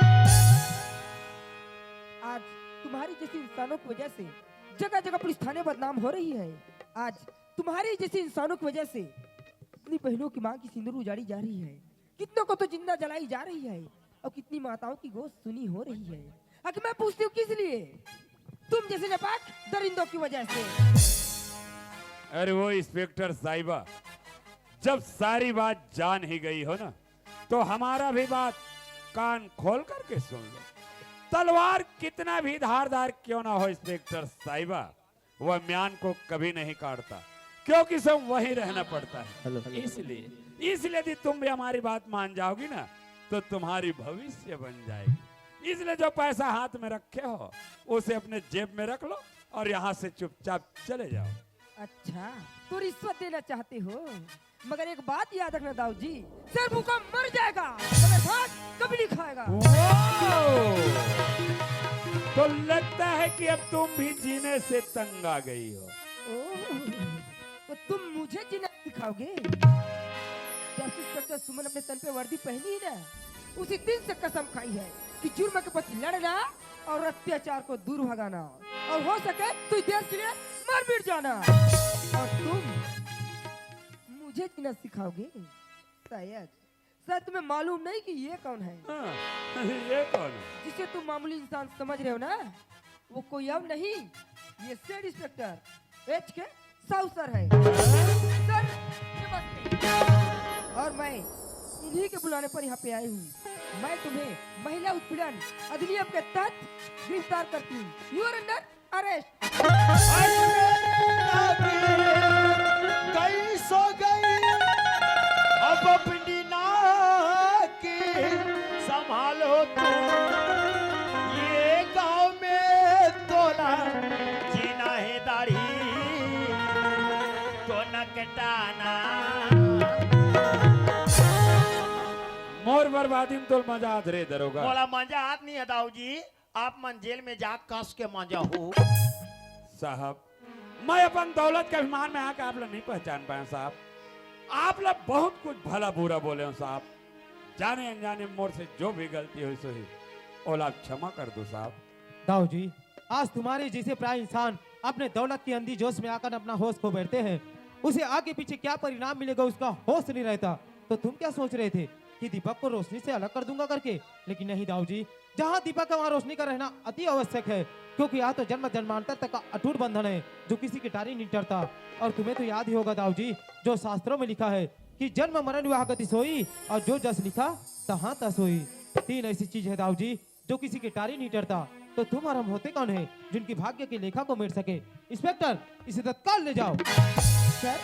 आज तुम्हारी जैसे इंसानों की वजह से जगह जगह पुलिस थाने बदनाम हो रही है। आज तुम्हारी जैसे इंसानों की वजह से इतनी बहनों की मांग की सिंदूर उजाड़ी जा रही है। कितनों को तो जिंदा जलाई जा रही है और कितनी माताओं की गोद सुनी हो रही है। आखिर मैं पूछती हूँ, किस लिए? तुम जैसे नापाक दरिंदों की वजह से। अरे वो इंस्पेक्टर साहिबा, जब सारी बात जान ही गई हो ना, तो हमारा भी बात कान खोल करके सुन लो। तलवार कितना भी धारदार क्यों ना हो इंस्पेक्टर साहिबा, वह म्यान को कभी नहीं काटता, क्योंकि सब वहीं रहना पड़ता है। Hello, hello. इसलिए इसलिए यदि तुम भी हमारी बात मान जाओगी ना, तो तुम्हारी भविष्य बन जाएगी। इसलिए जो पैसा हाथ में रखे हो, उसे अपने जेब में रख लो और यहाँ से चुपचाप चले जाओ। अच्छा, तो रिश्वत देना चाहते हो, मगर एक बात याद रखना दाऊ जी, सर भूखा मर जाएगा मगर भात कभी नहीं खाएगा। वाओ! तो लगता है कि अब तुम भी जीने से तंग आ गई हो। ओह, तो तुम मुझे जीना सिखाओगे? जब से इंस्पेक्टर सुमन अपने तन पे वर्दी पहनी है ना, उसी दिन से कसम खाई है कि जुर्म के प्रति लड़ना और अत्याचार को दूर भगाना, और हो सके तो इस देश के लिए मर मिट जाना। और तुम मुझे जीना सिखाओगे? शायद, शायद तुम्हें मालूम नहीं कि ये कौन है। हाँ, ये कौन है? जिसे तुम मामूली इंसान समझ रहे हो ना, वो कोई और नहीं, ये सेठ इंस्पेक्टर एच के साहू सर है। सर, नमस्ते। और मैं इन्हीं के बुलाने पर यहाँ पे आई हूँ। मैं तुम्हें महिला उत्पीड़न अधिनियम के तहत गिरफ्तार करती हूँ। You are under arrest। कई सो गई अब अपनी नाक संभालो तुम, ये गांव में तोला जीना है दाढ़ी तो नकटाना। मोर बर्बादी में तोल मजा आत रे दरोगा। मोला मजा आत नहीं है दाऊ जी, आप मन जेल में जा कस के मजा हो। साहब, मैं अपन दौलत के अभिमान में आके आप लोग नहीं पहचान पाए साहब। आप लोग बहुत कुछ भला बुरा बोले हो साहब। जाने अनजाने मोर से जो भी गलती हुई सो ही, ओला आप क्षमा कर दो साहब। दाऊ जी, आज तुम्हारे जैसे प्राय इंसान अपने दौलत की अंधी जोश में आकर अपना होश खो बैठते हैं। उसे आगे पीछे क्या परिणाम मिलेगा, उसका होश नहीं रहता। तो तुम क्या सोच रहे थे कि दीपक को रोशनी से अलग कर दूंगा करके? लेकिन नहीं दाऊ जी, जहाँ दीपक है वहाँ रोशनी का रहना अति आवश्यक है, क्योंकि यह तो जन्म जन्मांतर तक का अटूट बंधन है जो किसी की टारी नहीं टरता। और तुम्हें तो याद ही होगा दाऊ जी, जो शास्त्रों में लिखा है कि जन्म मरण विवाह गति सोई, और जो जस लिखा तहाँ तस होई। तीन ऐसी चीज है दाऊ जी जो किसी की टारी नहीं टरता। तो तुम और हम होते कौन है जिनकी भाग्य की लेखा को मेट सके? इंस्पेक्टर, इसे तत्काल ले जाओ। सर,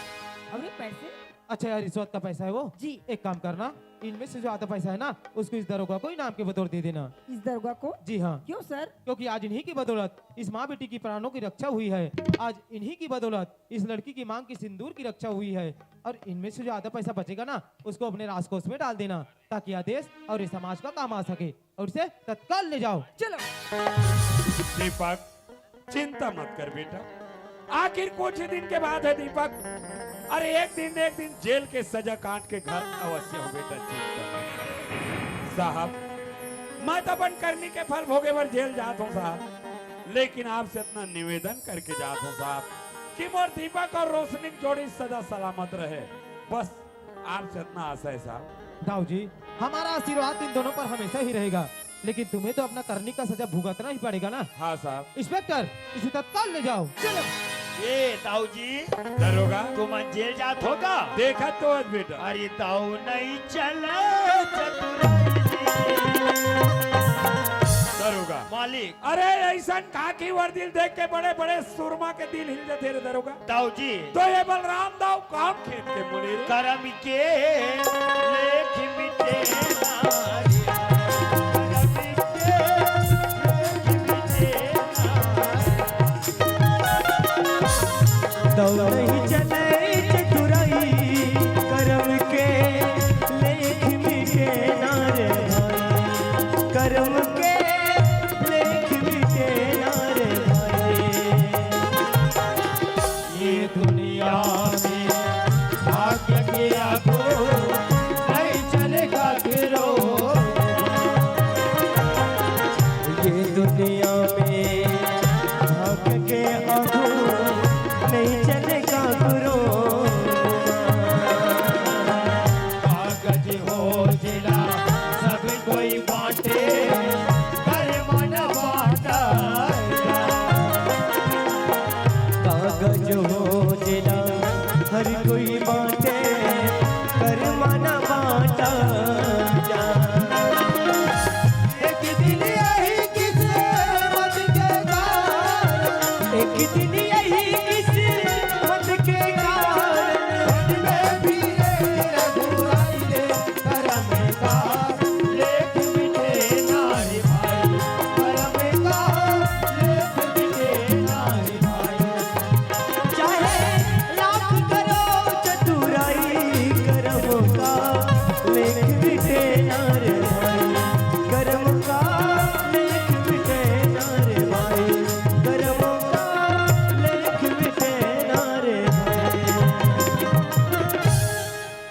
और ये पैसे? अच्छा यार, रिश्वत का पैसा है वो। जी। एक काम करना, इनमें से जो आधा पैसा है ना, उसको इस दरोगा को इनाम के बतौर दे देना। इस दरोगा को? जी हाँ। क्यों सर? क्योंकि आज इन्हीं की बदौलत इस माँ बेटी की प्राणों की रक्षा हुई है। आज इन्हीं की बदौलत इस लड़की की मांग की सिंदूर की रक्षा हुई है। और इनमें से जो आधा पैसा बचेगा ना, उसको अपने राजकोष में डाल देना, ताकि यह देश और इस समाज का काम आ सके। और इसे तत्काल ले जाओ। चलो। दीपक, चिंता मत कर बेटा, आखिर कुछ ही दिन के बाद है दीपक। अरे एक दिन न एक दिन जेल के सजा काट के घर अवश्य हो बेटा, चिंता मत कर। साहब, मैं तो अपन करनी के फल भोगे बर जेल जात हूँ साहब, लेकिन आपसे इतना निवेदन करके जात हूँ साहब कि मोर दीपक और रोशनी की जोड़ी सदा सलामत रहे, बस आपसे इतना आशा है साहब। दाऊ जी, हमारा आशीर्वाद इन दोनों पर हमेशा ही रहेगा, लेकिन तुम्हें तो अपना करनी का सजा भुगतना ही पड़ेगा ना। हाँ साहब। इंस्पेक्टर, इसे तत्काल ले जाओ। चलो। ए दाऊ जी, दरोगा, तुम जेल जात होगा? देखा तो आज बेटा। अरे दाऊ नहीं चले चतुराई। दरोगा, मालिक, अरे ऐसन खाकी वर्दी देख के बड़े बड़े सुरमा के दिल हिल जाते रे दरोगा। दाऊ जी, तो ये बलराम दाऊ काम खेत के मुनि रे। करम के लेख मिटे ना रे, करम के लेख मिटे ना रे। दौड़ही चले चतुराई, करम के लेख मिटे ना रे भाई, करम के लेख मिटे ना रे भाई। ये दुनिया में भाग्य के आगो नहीं चलेगा फिरो। ये दुनिया में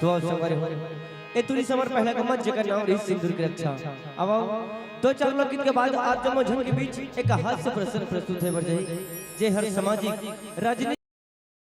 तो आओ संगवारी हो, ए तुरी समर पहला गमत जेकर नाम रही सिंदूर की रक्षा। अब आओ, दो चार लोकगीत के बाद आप जम्मो झन के बीच एक हास्य प्रसंग प्रस्तुत होय बर जाही, जे हर सामाजिक, राजनीतिक